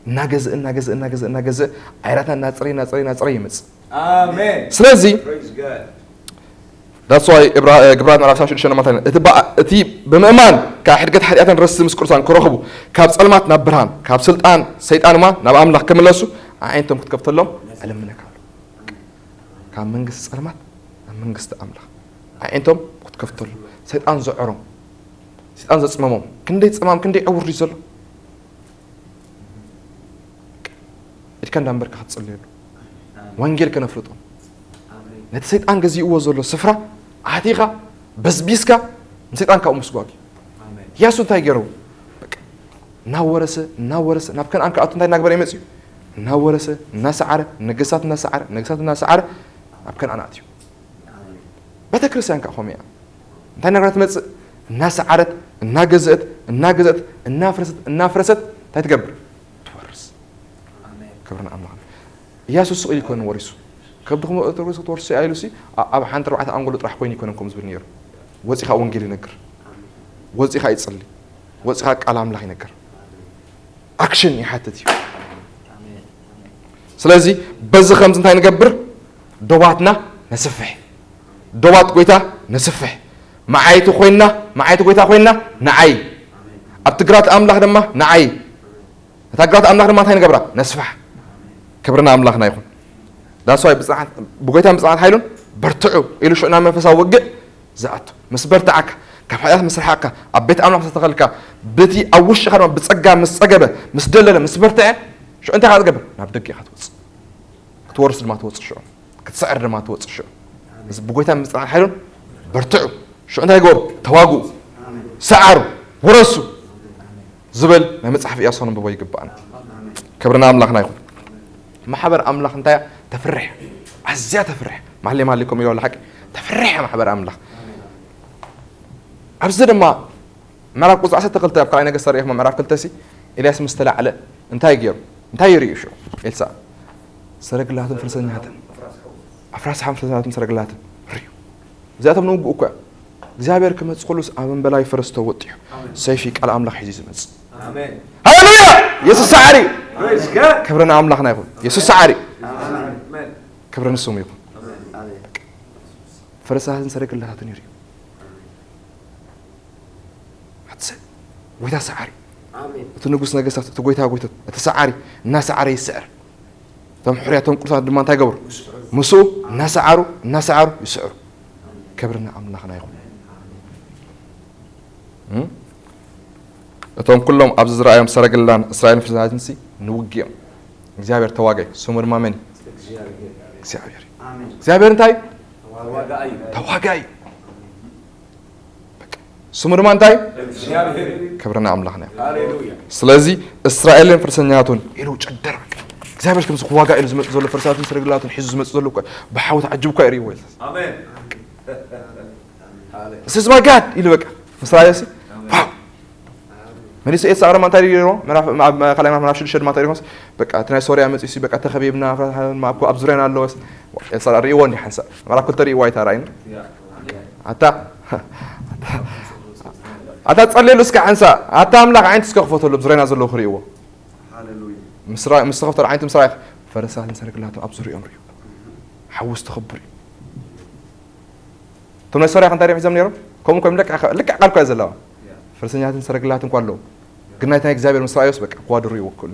እናገዝእ እናገዝእ እናገዝእ እናገዝእ ዓይራትና እናጽረየ እናጽረየ እናጽረየ ይመጽእ። ኣሜን። ስለዚ Praise God. that's why ግብራት ምዕራፍ ሽዱሽተ ማለት እዩ። እቲ ብኣ- እቲ ብምእማን ካብ ሕድገት ሓጢኣትን ርስቲ ምስ ቅዱሳን ክረኽቡ፣ ካብ ጸልማት ናብ ብርሃን፣ ካብ ስልጣን ሰይጣን ድማ ናብ ኣምላኽ ክምለሱ ኣዒንቶም ክትከፍተሎም እልምነካ ኣሎ። ካብ መንግስቲ ጸልማት ናብ መንግስቲ ኣምላኽ ኣዒንቶም ክትከፍተሉ፣ ሰይጣን ዘዐሮም፣ ሰይጣን ዘጽመሞም፣ ክንደይ ጸማም ክንደይ ዕውር ድዩ ዘሎ? ኢድካ እንዳንበርካ ክትጽልየሉ፣ ወንጌል ከነፍልጦ፣ ነቲ ሰይጣን ገዚእዎ ዘሎ ስፍራ ኣቲኻ በዝቢዝካ ንሰይጣን ካብኡ ምስጓግ እዩ። ኣሜን። ኢያሱ እንታይ ገይሩ? በቃ እናወረሰ እናወረሰ ናብ ከነኣን ክኣቱ እንታይ እናገበረ ይመጽእ እዩ? እናወረሰ እናሰዓረ፣ ነገስታት እናሰዓረ፣ ነገስታት እናሰዓረ ናብ ከነኣን ኣትዩ። ቤተ ክርስቲያን ከዓ ከምኡ እያ። እንታይ እናገበረት ትመጽእ? እናሰዓረት እናገዘአት እናገዘአት እናፍረሰት እናፍረሰት እንታይ ትገብር? ትወርስ። ኣሜን። ክብሪ ንኣምላኽ። ኢያሱ ስቕ ኢሉ ኣይኮነን ወሪሱ። ከብድኹም ክትወርሱ ኣይሉሲ፣ ኣ- ኣብ ሓንቲ ኣርባዕተ ኣንጎሎ ጥራሕ ኮይኑ ኣይኮነን ከምኡ ዝብል ነይሩ። ወጺኻ ወንጌል ይነግር፣ ወጺኻ ይጽሊ፣ ወጺኻ ቃል ኣምላኽ ይነግር። ኣክሽን ይሓትት እዩ። ስለዚ በዚ ከምዚ እንታይ ንገብር? ዶባትና ነስፍሕ፣ ዶባት ጎይታ ነስፍሕ። መዓይቲ ኮይና፣ መዓይቲ ጎይታ ኮይና ንዓይ፣ ኣብቲ ግራት ኣምላኽ ድማ ንዓይ። እታ ግራት ኣምላኽ ድማ እንታይ ንገብራ? ነስፍሓ። ክብሪ ንኣምላኽና ይኹን። ዳስዋይ ብጽንዓት፣ ብጎይታን ብጽንዓት ሓይሉን በርትዑ ኢሉ ሽዑ ናብ መንፈሳዊ ውግእ ዝኣቱ። ምስ በርትዓካ፣ ካብ ሓጢኣት ምስ ረሓቕካ፣ ኣብ ቤት ኣምላኽ ምስ ተተኸልካ፣ በቲ ኣብ ውሽጥኻ ድማ ብጸጋ ምስ ጸገበ፣ ምስ ደለለ፣ ምስ በርትዐ፣ ሽዑ እንታይ ኢኻ ትገብር? ናብ ደገ ኢኻ ትወጽእ። ክትወርስ ድማ ትወጽእ ሽዑ። ክትስዕር ድማ ትወጽእ ሽዑ። እዚ ብጎይታን ብጽንዓት ሓይሉን በርትዑ። ሽዑ እንታይ ግበሩ? ተዋግኡ፣ ሰዓሩ፣ ውረሱ ዝብል ናይ መጽሓፍ ኢያሱ ከነንብቦ ይግብኣና። ክብሪ ንኣምላኽና ይኹን። ማሕበር ኣምላኽ እንታይ እያ? ተፍርሕ። ኣዝያ ተፍርሕ። ማሌ ማሌ ከምኡ ኢሉ ኣሎ ሓቂ። ተፍርሕ እያ ማሕበር ኣምላኽ። ኣብዚ ድማ ምዕራፍ ቁጽሪ ዓሰርተ ክልተ ኣብ ካልኣይ ነገስት ርኢኹም ምዕራፍ ክልተ ሲ ኤልያስ ምስ ተላዕለ እንታይ ገይሩ? እንታይ ይርእዩ ሽዑ? ኤልሳዕ ሰረግላትን ፈረሰኛትን ኣፍራስሓም ፈረሰኛትን ሰረግላትን ርእዩ። እዚኣቶም ንውግእ እኮ እዮም። እግዚኣብሔር ክመጽእ ከሎስ ኣብ እምበላይ ፈረስ ተወጢሑ ሰይፊ ቃል ኣምላኽ ሒዙ ዝመጽእ። ኣሜን። ሃሌሉያ! የሱስ ሰዓሪ እዩ። Praise God. ክብሪ ንኣምላኽና ይኹን። የሱስ ሰዓሪ እዩ። ኣሜን። ክብሪ ንስሙ ይኹን። ኣሜን። ፈረሳትን ሰረገላታትን ይርእዩ። ኣትሰ ጎይታ ሰዓሪ፣ ኣሜን። እቲ ንጉስ ነገስታት፣ እቲ ጎይታ ጎይታት፣ እቲ ሰዓሪ እናሰዓረ ይስዕር። እቶም ሕሩያት፣ እቶም ቅዱሳት ድማ እንታይ ገብሩ? ምስኡ እናሰዓሩ እናሰዓሩ ይስዕሩ። ክብሪ ንኣምላኽና ይኹን። እም? እቶም ኩሎም ኣብዚ ዝረኣዮም ሰረገላን እስራኤልን ፍልስጤማውያንን ንውግኦም እግዚኣብሔር ተዋጋኢ፣ ስሙ ድማ መን እዩ? እግዚኣብሔር። እግዚኣብሔር እዩ። ኣሜን። እግዚኣብሔር እንታይ እዩ? ተዋጋኢ። ተዋጋኢ። በቃ። ስሙ ድማ እንታይ? እግዚኣብሔር። ክብሪ ንኣምላኽና እዩ። ሃሌሉያ። ስለዚ እስራኤልን ፈረሰኛቱን ኢሉ ጨደር፣ በቃ። እግዚኣብሔር ከምዚ ክዋጋ ኢሉ ዝመጽእ ዘሎ ፈረሳትን ሰረገላቱን ሒዙ ዝመጽእ ዘሎ እኮ ብሓዊ ተዓጂቡ እኮ ይርእይዎ ኢሉ። ኣሜን። ሃሌሉያ። This is my God ኢሉ በቃ። እስራኤል ሲ፣ ዋው። መሊሱ ኤልሳዕ ድማ እንታይ ኢሉ? ምዕራፍ፣ ኣብ ካልኣይ ምዕራፍ፣ ምዕራፍ ሽዱሽተ ድማ እንታይ ኢሉ? በቃ እቲ ናይ ሶርያ መጺኡ ሲ፣ በቃ ተኸቢብና፣ ኣብ ዙርያና ኣለወስ። ኤልሳዕ ርእይዎ እንዲ ሓንሳእ። ምዕራፍ ክልተ ርእይዎ ኣይታ ራእይና። ኣታ፣ ኣታ ጸልየሉ እስከ ሓንሳእ። ኣታ ኣምላኽ ዓይንቲ እስከ ክፈተሉ፣ ኣብ ዙርያና ዘለዉ ክርእይዎ። ሃሌሉያ። ምስ ራ-፣ ምስ ተኸፍተ ኣዒንቱ ምስ ረኣየ፣ ፈረሳትን ሰረገላትን ኣብ ዙርያኦም ርእዩ። ሓዊ ዝተኸብሩ እዩ። እቶም ናይ ሶርያ ከንታይ ሒዞም ነይሮም? ከምኡ ኮይም ልክዕ ልክዕ ቃል እኳ ዘለዋ ፈረሰኛታትን ሰረግላትን እኳ ኣለዎም፣ ግን ናይታ ናይ እግዚኣብሔር ምስ ረኣዮስ በቃ ክዋድሩ ይወክሉ።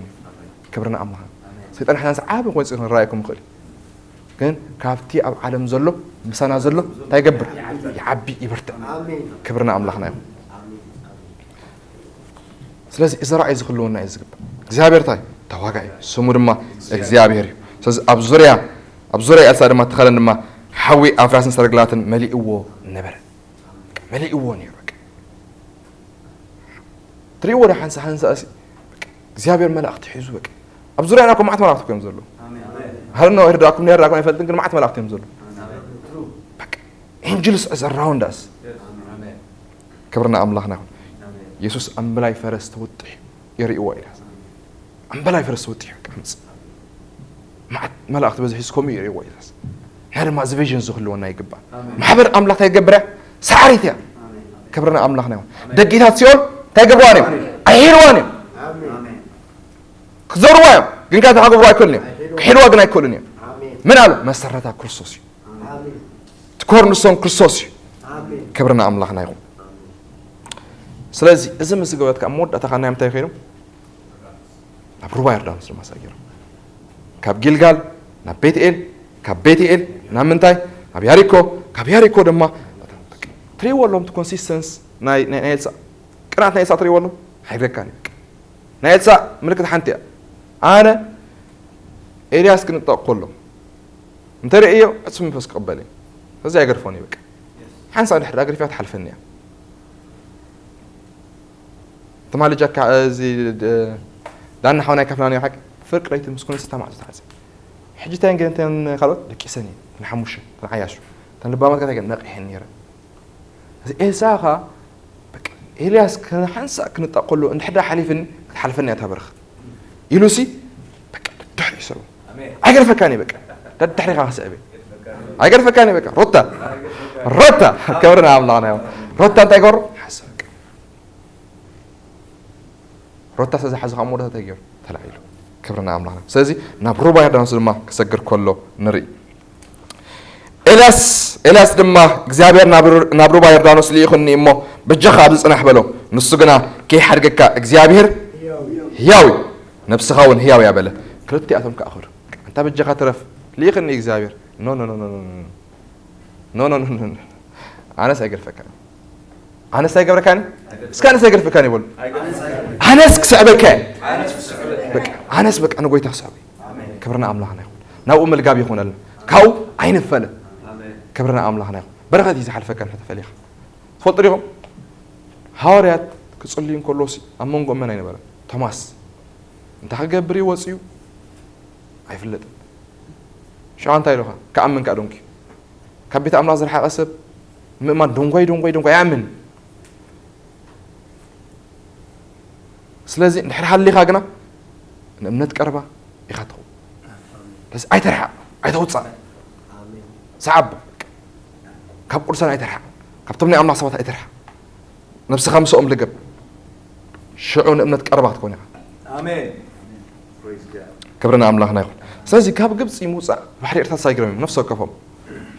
ክብርና ኣምላኽ። ሰይጣን ሓንሳብ ዓቢ ኮይኑ ንረኣየኩም ይኽእል እዩ። ግን ካብቲ ኣብ ዓለም ዘሎ ምሳና ዘሎ እንታይ ይገብር? ይዓቢ፣ ይበርትዕ። ክብርና ኣምላኽና ይኹን። ስለዚ እዚ ራእይ ዝክልወና እዩ ዝግባእ። እግዚኣብሔር እንታይ ተዋጋኢ፣ ስሙ ድማ እግዚኣብሔር እዩ። ስለዚ ኣብ ዙርያ ኣብ ዙርያ ኤልሳ ድማ ተኸለን ድማ ሓዊ ኣፍራስን ሰረግላትን መሊእዎ ነበረ። መሊእዎ ነይሩ። በቃ ትሪእዎ ዶ ሓንሳ ሓንሳ እሲ በቃ እግዚኣብሔር መላእኽቲ ሒዙ በቃ ኣብ ዙርያና እኮ መዓት መላእኽቲ እዮም ዘለዉ። ሃለና ወይ ርዳእኩም ነይ ርዳእኩም ኣይፈልጥን፣ ግን መዓት መላእኽቲ እዮም ዘለዉ። በቃ angels is around us። ክብርና ኣምላኽና ይኹን። የሱስ ኣምበላይ ፈረስ ተወጢሑ የርእይዎ ኢላ። ኣምበላይ ፈረስ ተወጢሑ ከምጽእ መዓት መላእኽቲ በዚ ሒዝኮም እዩ የርእይዎ ኢላስ። ንሕና ድማ እዚ ቪዥን ዝህልወና ይግባእ። ማሕበር ኣምላኽ እንታይ ይገብር እያ? ሰዓሪት እያ። ክብርና ኣምላኽና ይኹን። ደጊታት ሲኦል እንታይ ይገብርዋን እዮም? ኣይሕልዋን እዮም። ክዘርዋ እዮም ግን ካብ ክገብሩ ኣይክእሉን እዮም። ክሕልዋ ግን ኣይክእሉን እዮም። መን ኣለ? መሰረታ ክርስቶስ እዩ። እቲ ኮርንስቶን ክርስቶስ እዩ። ክብርና ኣምላኽና ይኹን። ስለዚ እዚ ምስ ዝገበትካ ኣብ መወዳእታ ኻብ ናይ ምንታይ ከይዶም? ናብ ሩባ ዮርዳኖስ ድማ ሰጊሮም። ካብ ጊልጋል ናብ ቤትኤል፣ ካብ ቤትኤል ናብ ምንታይ? ናብ ያሪኮ፣ ካብ ያሪኮ ድማ ትሪእዎ ኣለዎም። እቲ ኮንሲስተንስ ናይ ናይ ናይ ኤልሳ ቅንዓት ናይ ኤልሳ ትሪእዎ ኣለዎም። ሓይረካን እዩ። ናይ ኤልሳ ምልክት ሓንቲ እያ። ኣነ ኤልያስ ክንጠቕ ከሎ እንተ ርእዮ ዕጹ መንፈስ ክቕበል እየ። እዚ ኣይገርፎን እዩ በቃ። ሓንሳ ድሕሪ ኣግሪፍያ ትሓልፈኒ እያ። ትማሊ ጃካ እዚ ዳና ሓውና ይከፍላኒ ሓቂ ፍርቂ ለይቲ ምስ ኩንስ ተማዕጾ ተዓዘ። ሕጂ ተን ግን ተን ካልኦት ደቂሰን እየን። ተን ሓሙሽተ ተን ዓያሹ ተን ልባማት ከታይ ግን ነቂሐን ነይረን። እዚ ኤልሳ ኸ በቃ ኤልያስ ከሓንሳእ ክንጣእ ከሎ እንድሕዳ ሓሊፍኒ ክትሓልፈኒ እያ እታ በረኸት ኢሉሲ በቃ ድሕሪ ይሰቡ። ኣይገርፈካን እዩ በቃ ደድሕሪኻ ክስዕብ እየ። ኣይገርፈካን እዩ በቃ ሮታ ሮታ ክብርና ኣምላኽና እዮም። ሮታ እንታይ ገሩ ሓሰብ በቃ ሮታ ስለ ዝሓዘ ካብ መወዳእታ እንታይ ገይሩ? ተላዒሉ። ክብሪ ንኣምላኽና። ስለዚ ናብ ሩባ ዮርዳኖስ ድማ ክሰግር ከሎ ንርኢ። ኤልያስ ኤልያስ ድማ እግዚኣብሔር ናብ ናብ ሩባ ዮርዳኖስ ልኢኹኒ እሞ በጃኻ ኣብዚ ጽናሕ በሎ። ንሱ ግና ከይሓድገካ እግዚኣብሔር ህያው እዩ፣ ነብስኻ እውን ህያው እያ በለ። ክልቲኣቶም ከኣ ከዱ። ኣንታ በጃኻ ትረፍ፣ ልኢኽኒ እግዚኣብሔር። ኖ ኖ ኖ ኖ ኖ ኖ ኖ ኖ ኖ ኖ ኣነስ ኣይገርፈካን። ኣነስ ኣይገብረካን እስከ ኣነስ ኣይገርፈካን ይበሉ። ኣነስ ክስዕበካ እየ። በቃ ኣነስ በቃ ንጎይታ ክስዕበ ክብርና ኣምላኽና ይኹን። ናብኡ መልጋብ ይኾነልና ካብኡ ኣይንፈለ። ክብርና ኣምላኽና ይኹን። በረኸት እዩ ዝሓልፈካ ንሕተፈሊኻ ትፈልጡ ዲኹም? ሃዋርያት ክጽልዩ እንከለውሲ ኣብ መንጎ መን ኣይነበረን? ቶማስ እንታይ ክገብር እዩ ወፅዩ ኣይፍለጥን። ሽዓ እንታይ ኢሉኻ? ክኣምን ከዓ ዶንኪ ካብ ቤት ኣምላኽ ዝረሓቐ ሰብ ምእማን ደንጓይ ደንጓይ ደንጓይ ይኣምን። ስለዚ እንድሕር ሃሊኻ ግና ንእምነት ቀረባ ኢኻ ትኸውን። ስለዚ ኣይተርሓቕ ኣይተውፃእ። ሰዓብ ካብ ቅዱሳን ኣይተርሓቕ። ካብቶም ናይ ኣምላኽ ሰባት ኣይተርሓቕ። ነብስኻ ምስኦም ልገብ። ሽዑ ንእምነት ቀረባ ክትኮን ኢኻ። ኣሜን። ክብሪ ንኣምላኽና ይኹን። ስለዚ ካብ ግብፂ ምውፃእ ባሕሪ ኤርትራ ተሳጊሮም እዮም ነፍሲ ወከፎም።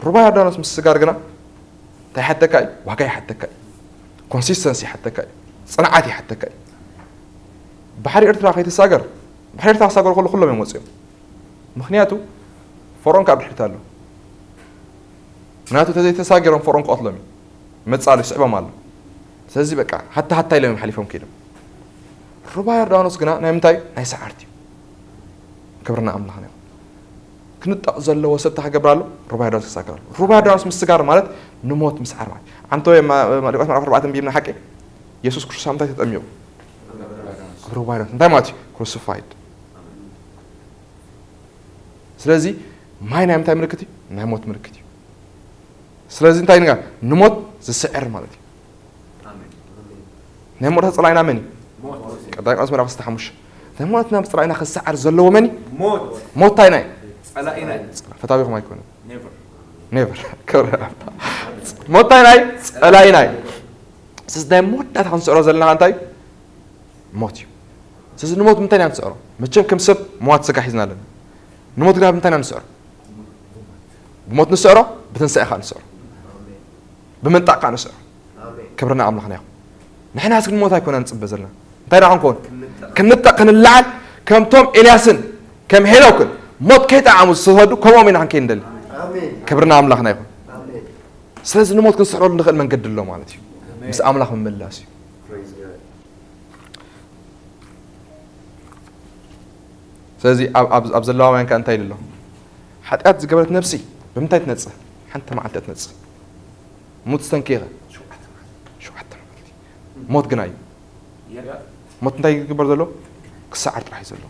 ሩባ ዮርዳኖስ ምስጋር ግና እንታይ ይሓተካ እዩ? ዋጋ ይሓተካ እዩ። ኮንሲስተንሲ ይሓተካ እዩ። ፅንዓት ይሓተካ እዩ። ባሕሪ ኤርትራ ከይትሳገር ባሕሪ ኤርትራ ክሳገሩ ከሎ ኩሎም እዮም ወፂኦም። ምኽንያቱ ፈርኦን ካብ ድሕሪት ኣሎ። ምኽንያቱ ተዘይተሳጊሮም ፈርኦን ክቐትሎም እዩ። መጻሉ ይስዕቦም ኣሎ። ስለዚ በቃ ሃታ ሃታ ኢሎም እዮም ሓሊፎም ከይዶም። ሩባ ዮርዳኖስ ግና ናይ ምንታይ ናይ ሰዓርቲ እዩ። ክብርና ኣምላኽና ይኹን። ክንጠቕ ዘለዎ ሰታ ክገብር ኣሎ ሩባ ዮርዳኖስ ክሳገር ኣሎ። ሩባ ዮርዳኖስ ምስጋር ማለት ንሞት ምስዓር ማለት። ኣንተ ወይ ማ- ማ- ሉቃስ ምዕራፍ ኣርባዕተ ኣንቢብና ሓቂ የሱስ ክርስቶስ ኣብ ምንታይ ተጠሚቑ? ኣብ ሩባ ዮርዳኖስ እንታይ ማለት እዩ? ክሩሲፋይድ። ስለዚ ማይ ናይ ምንታይ ምልክት እዩ? ናይ ሞት ምልክት እዩ። ስለዚ እንታይ ንጋ ንሞት ዝስዕር ማለት እዩ። ናይ ሞት ፀላኢና መን እዩ? ቀዳማይ ቆሮንቶስ ምዕራፍ ዓሰርተ ሓሙሽተ ናይ ሞትና ፀላኢና ክሰዓር ዘለዎ መን እዩ? ሞት። ሞት እንታይ ናይ? ፀላኢና እዩ። ፈታዊኹም ኣይኮነን። ኔቨር። ኔቨር። ክብሪ ኣባ። ሞት እንታይ ናይ? ፀላኢና እዩ። ስለዚ ናይ መወዳእታ ክንስዕሮ ዘለና እንታይ እዩ? ሞት እዩ። ስለዚ ንሞት ምንታይ ኢና ንስዕሮ? መቸም ከም ሰብ መዋት ስጋ ሒዝና ኣለና። ንሞት ግና ብምንታይ ኢና ንስዕሮ? ብሞት ንስዕሮ፣ ብትንሳኤ ከዓ ንስዕሮ፣ ብምንጣቕ ከዓ ንስዕሮ። ክብርና ኣምላኽና ይኹን። ንሕና እስኪ ንሞት ኣይኮና ንፅበ ዘለና። እንታይ ደኣ ክንከውን? ክንጠቕ፣ ክንለዓል፣ ከምቶም ኤልያስን ከም ሄኖክን ሞት ከይጠዓሙ ዝተሰዱ፣ ከምኦም ኢና ክንከይድ ንደሊ። ክብርና ኣምላኽና ይኹን። ስለዚ ንሞት ክንስዕረሉ ንኽእል መንገዲ ኣሎ ማለት እዩ። ምስ ኣምላኽ ምምላስ እዩ። ስለዚ ኣብ- ኣብ- ኣብ ዘለዋውያን ከ እንታይ ኢሉ ኣሎ? ሓጢኣት ዝገበረት ነፍሲ ብምንታይ ትነጽህ? ሓንቲ መዓልቲ እያ ትነጽህ። ሙት ስተንኪ ኢኸ? ሸውዓተ መዓልቲ። ሞት ግና እዩ። ሞት እንታይ ይግበር ዘሎ? ክሰዓር ጥራሕ እዩ ዘሎ።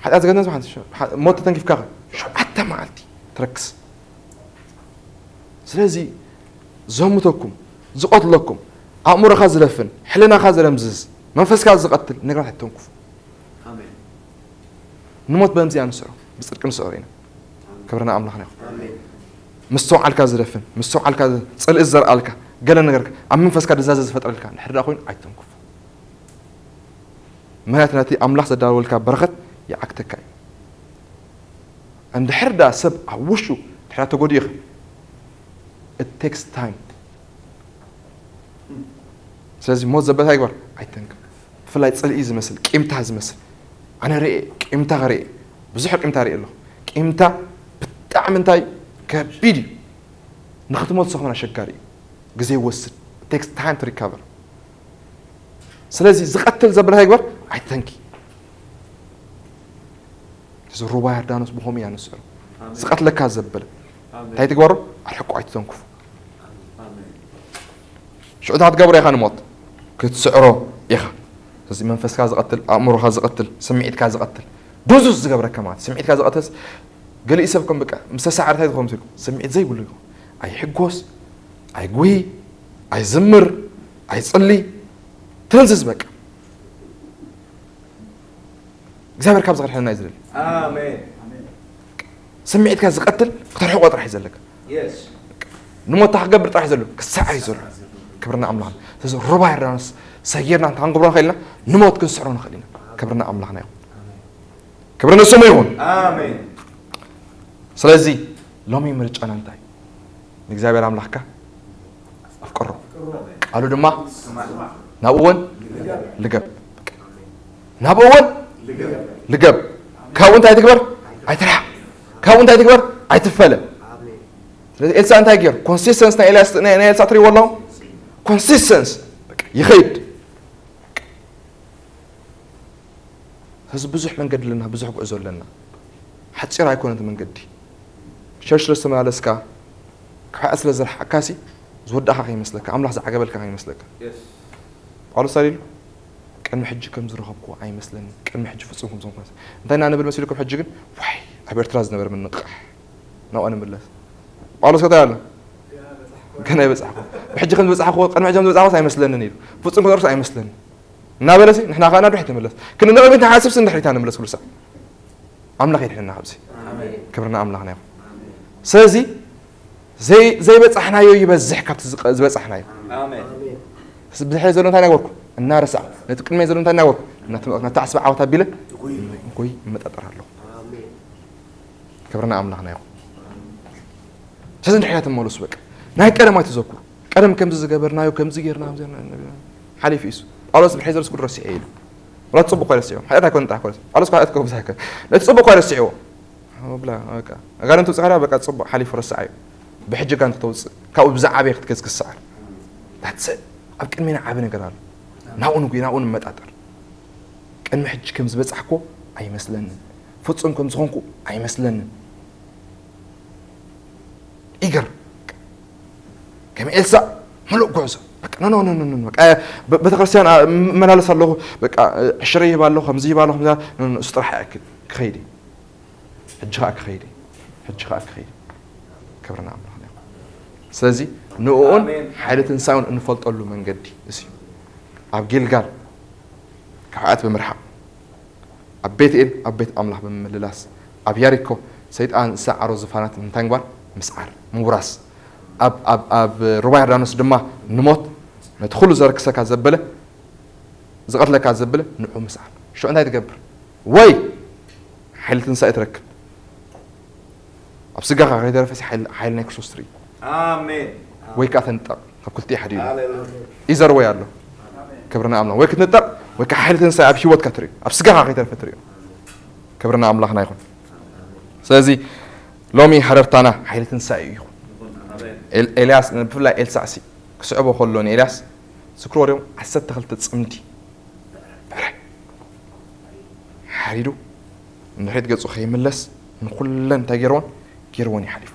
ሓጢኣት ዝገበረት ነፍሲ ሓንቲ ሸ- ሓ- ሞት ተተንኪፍካ ኸ? ሸውዓተ መዓልቲ ትረክስ። ስለዚ ዘሙተኩም፣ ዝቐትለኩም፣ ኣእምሮኻ ዝደፍን፣ ሕልናኻ ዝረምዝዝ፣ መንፈስካ ዝቐትል ነገራት ኣይተንኩፉ። ንሞት በምዚኣ ንስዕሮ፣ ብጽድቂ ንስዕሮ ኢና። ክብርና ኣምላኽና ይኹን። ምስትውዓልካ ዝደፍን፣ ምስትውዓልካ ዝ- ጽልኢ ዝዘርኣልካ፣ ገለ ነገርካ ኣብ መንፈስካ ድዛዘ ዝፈጥረልካ እንድሕር ደኣ ኮይኑ ኣይተንኩፎ። ምኽንያቱ ነቲ ኣምላኽ ዘዳለወልካ በረኸት ይዓግተካ እዩ። እንድሕር ደኣ ሰብ ኣብ ውሽጡ ድሕር ተጎዲኡ ኢኻ፣ it takes time። ስለዚ ሞት ዘበታ ይግበር ኣይተንክፍ። ብፍላይ ጽልኢ ዝመስል፣ ቂምታ ዝመስል፣ ኣነ ርኤ፣ ቂምታ ርኤ፣ ብዙሕ ቂምታ ርኤ ኣለኹ። ቂምታ ብጣዕሚ እንታይ ከቢድ እዩ። ንኽትሞት ሰኹን ኣሸጋሪ እዩ። ግዜ ይወስድ። It takes time to recover። ስለዚ ዝቐትል ዘበለ እንታይ ይግበር? ኣይተንኪ። እዚ ሩባ ዮርዳኖስ ብኸምኡ እያ ንስዕሮ። ዝቐትለካ ዘበለ እንታይ ትግበሮ? ኣርሕቆ ኣይትተንክፉ። ሽዑ እንታይ ክትገብሮ ኢኻ ንሞት? ክትስዕሮ ኢኻ። ስለዚ መንፈስካ ዝቐትል፣ ኣእምሮኻ ዝቐትል፣ ስምዒትካ ዝቐትል፣ ዱዙዝ ዝገብረካ ማለት ስምዒትካ ዝቐትልስ ገሊኡ ሰብ ከም በቃ ምስ ተሳዕረ እንታይ ዝኸውን መሲልኩም? ስምዒት ዘይብሉ ይኸውን። ኣይሕጎስ፣ ኣይጉሂ፣ ኣይዝምር፣ ኣይጽሊ፣ ትንዝዝ በቃ። እግዚኣብሔር ካብ ዝኸድሐና እዩ ዝደሊ። ኣሜን። ስምዒትካ ዝቐትል ክተርሕቆ ጥራሕ እዩ ዘለካ። ንሞታ ክገብር ጥራሕ እዩ ዘሎ፣ ክሰዓር እዩ ዘሎ። ክብርና ኣምላኽ። ስለዚ ሩባ ዮርዳኖስ ሰጊርና እንተ ክንገብሮ ንኽእል ኢና፣ ንሞት ክንስዕሮ ንኽእል ኢና። ክብርና ኣምላኽና ይኹን። ክብሪ ንስሙ ይኹን። ኣሜን። ስለዚ ሎሚ ምርጫና እንታይ? ንእግዚኣብሔር ኣምላኽካ ኣፍቅሮ፣ ቃሉ ድማ ናብኡ እውን ልገብ። ናብኡ እውን ልገብ። ካብኡ እንታይ ትግበር? ኣይትርሓቕ። ካብኡ እንታይ ትግበር? ኣይትፈለ። ስለዚ ኤልሳ እንታይ ገይሩ? ኮንሲስተንስ ናይ ኤልያስ ናይ ናይ ኤልሳ ትሪእዎ ኣለኹም? ኮንሲስተንስ በቃ ይኸይድ። ስለዚ ብዙሕ መንገዲ ኣለና፣ ብዙሕ ጉዕዞ ኣለና። ሓጺር ኣይኮነን እቲ መንገዲ። ሸሽ ስለ ዝተመላለስካ፣ ካብ ስለ ዝረሓቕካሲ ዝወዳእካ ከይመስለካ፣ ኣምላኽ ዝዓገበልካ ከይመስለካ። ጳውሎስ እንታይ ኢሉ? ቅድሚ ሕጂ ከም ዝረኸብኩዎ ኣይመስለኒ፣ ቅድሚ ሕጂ ፍጹም ከም ዝኾንኩ ኣይመስለኒ። እንታይ ኢና ንብል መሲልኩም ሕጂ ግን? ዋይ ኣብ ኤርትራ ዝነበረ ምንቕቓሕ ናብኡ ንምለስ። ጳውሎስ ከ እንታይ ኣሎ? ገና ይበጻሕኩ። ብሕጂ ከም ዝበጻሕኩዎ፣ ቅድሚ ሕጂ ከም ዝበጻሕኩስ ኣይመስለንን ኢሉ። ፍጹም ክነርሱ ኣይመስለንን። እናበለሲ ንሕና ከኣ ንድሕሪት ንምለስ። ክንዲ ንቕድሚት ንሓስብሲ ንድሕሪት ንምለስ ኩሉ ሳዕ። ኣምላኽ የድሕነና ካብዚ። ክብርና ኣምላኽና ይኹን። ስለዚ ዘይ- ዘይበጻሕናዮ ይበዝሕ ካብቲ ዝቐ- ዝበጻሕናዮ። ብድሕሪ ዘሎ እንታይ ናገርኩ? እናረሳዕ ነቲ ቅድሚ ዘሎ እንታይ ናገርኩ? እናተመ- ነቲ ዓስቢ ዓወት ኣቢለ ንጎይ እመጣጠር ኣለኹ። ክብርና ኣምላኽና ይኹን። ስለዚ ንድሕሪት ተመለሱ በቃ። ናይ ቀደም ኣይትዘክሩ። ቀደም ከምዚ ዝገበርናዮ፣ ከምዚ ጌርና፣ ከምዚ ሓሊፉ እዩ። ጳውሎስ ብድሕሪ ዘሎ ስጉድ ረሲዐ ኢሉ። ወላ ጽቡቕ ኣይረስዕዎ። ሓጢኣት ኣይኮነን ጥራሕ ኮለስ። ጳውሎስ እኮ ሓጢኣት ከብዛ ኣይኮነን። ነቲ ጽቡቕ ኣይረስዕዎ። ብላ በቃ ኣጋንንቱ ጻዕራ በቃ ጽቡቕ ሓሊፉ ረስዓዮ። ብሕጂ ጋን ክትወጽእ ካብኡ ብዛዕባ ክትገዝ ክስዓር። That's it። ኣብ ቅድሜና ዓቢ ነገር ኣሎ። ናብኡ ንጉይ፣ ናብኡ ንመጣጠር። ቅድሚ ሕጂ ከም ዝበጻሕኮ ኣይመስለንን። ፍጹም ከም ዝኾንኩ ኣይመስለንን። ኢገር ከም ኤልሳ ምሉእ ጉዕዞ በቃ፣ ኖ፣ ኖ፣ ኖ፣ ኖ፣ ኖ፣ በቃ፣ በ- ቤተክርስትያን ኣ- እመላለስ ኣለኹ፣ በቃ፣ ዕሽረ ይህብ ኣለኹ፣ ከምዚ ይህብ ኣለኹ፣ ከምዚ፣ ኖ፣ ኖ፣ እሱ ጥራሕ ኣይኣክል፣ ክኸይድ እዩ። ሕጂ ኸኣ ክኸይድ እዩ። ሕጂ ኸኣ ክኸይድ እዩ። ክብርና ኣምላኽ ይኹን። ስለዚ ንእኡን ኣሜን። ሓይሊ ትንሳኤኡን እንፈልጠሉ መንገዲ እዚ እዩ። ኣብ ጊልጋል ካብ ሓጢኣት ብምርሓቕ፣ ኣብ ቤትኤል ኣብ ቤት ኣምላኽ ብምምልላስ፣ ኣብ ያሪኮ ሰይጣን ዝሰዓሮ ዝፋናት ንምንታይ ምግባር? ምስዓር፣ ምውራስ። ኣብ ኣብ ኣብ ሩባ ዮርዳኖስ ድማ ንሞት ነቲ ኩሉ ዘርክሰካ ዘበለ ዝቐትለካ ዘበለ ንዑ ምስዓር። ሽዑ እንታይ ትገብር? ወይ ሓይሊ ትንሳኤ ትረክብ። ኣብ ስጋኻ ከይተረፈ ሓይል ናይ ክርስቶስ ትርኢ። ኣሜን። ወይ ከዓ ተንጠቕ፣ ካብ ክልቲኡ ሓደ እዩ። ሃሌሉያ። ኢዘር ወይ ኣሎ። ክብሪ ንኣምላኽ። ወይ ክትንጠቕ ወይ ከዓ ሓይሊ ትንሳኤ ኣብ ህይወትካ ትርኢ፣ ኣብ ስጋኻ ከይተረፈ ትርኢ። ክብሪ ንኣምላኽና ይኹን። ስለዚ ሎሚ ሃረርታና ሓይሊ ትንሳኤ እዩ ይኹን። ኣሜን። ኤል- ኤልያስ ብፍላይ ኤልሳዕ ሲ ክስዕቦ ከሎ ንኤልያስ ዝክርዎ ድዮም ዓሰርተ ክልተ ጽምዲ ብዕራይ ሓሪዱ ንድሕሪት ገጹ ከይምለስ ንኩለን እንታይ ገይርዎን ገይርዎን ይሓሊፉ።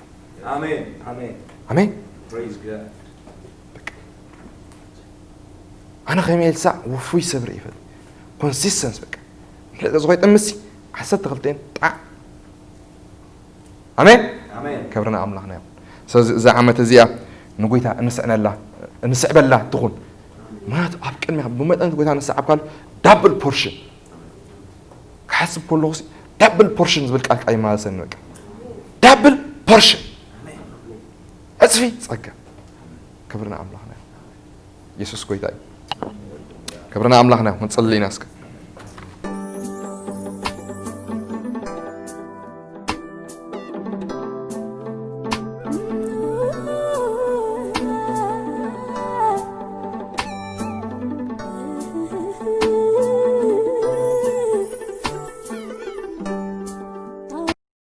ኣሜን። ኣሜን። ኣሜን። Praise God። ኣነ ከም ኤልሳዕ ውፉይ ሰብ ርኢ ይፈል ኮንሲስተንስ በቃ ንድሕሪት ገጹ ከይጥምሲ ዓሰርተ ክልተ ጣዕ ኣሜን። ኣሜን። ክብሪ ንኣምላኽና ይኹን። ስለዚ እዛ ዓመት እዚኣ ንጎይታ እንስዕነላ እንስዕበላ ትኹን። ምክንያቱ ኣብ ቅድሚኻ ብመጠን ጎይታ ንስዓብ ካሉ ዳብል ፖርሽን ክሓስብ ከለኹ ሲ ዳብል ፖርሽን ዝብል ቃል ቃል ይመላለሰኒ በቃ ዳብል ፖርሽን ዕፅፊ ጸጋ። ክብሪ ንኣምላኽና ይኹን። የሱስ ጎይታ እዩ። ክብሪ ንኣምላኽና ይኹን። ክንጽሊ ኢና እስከ።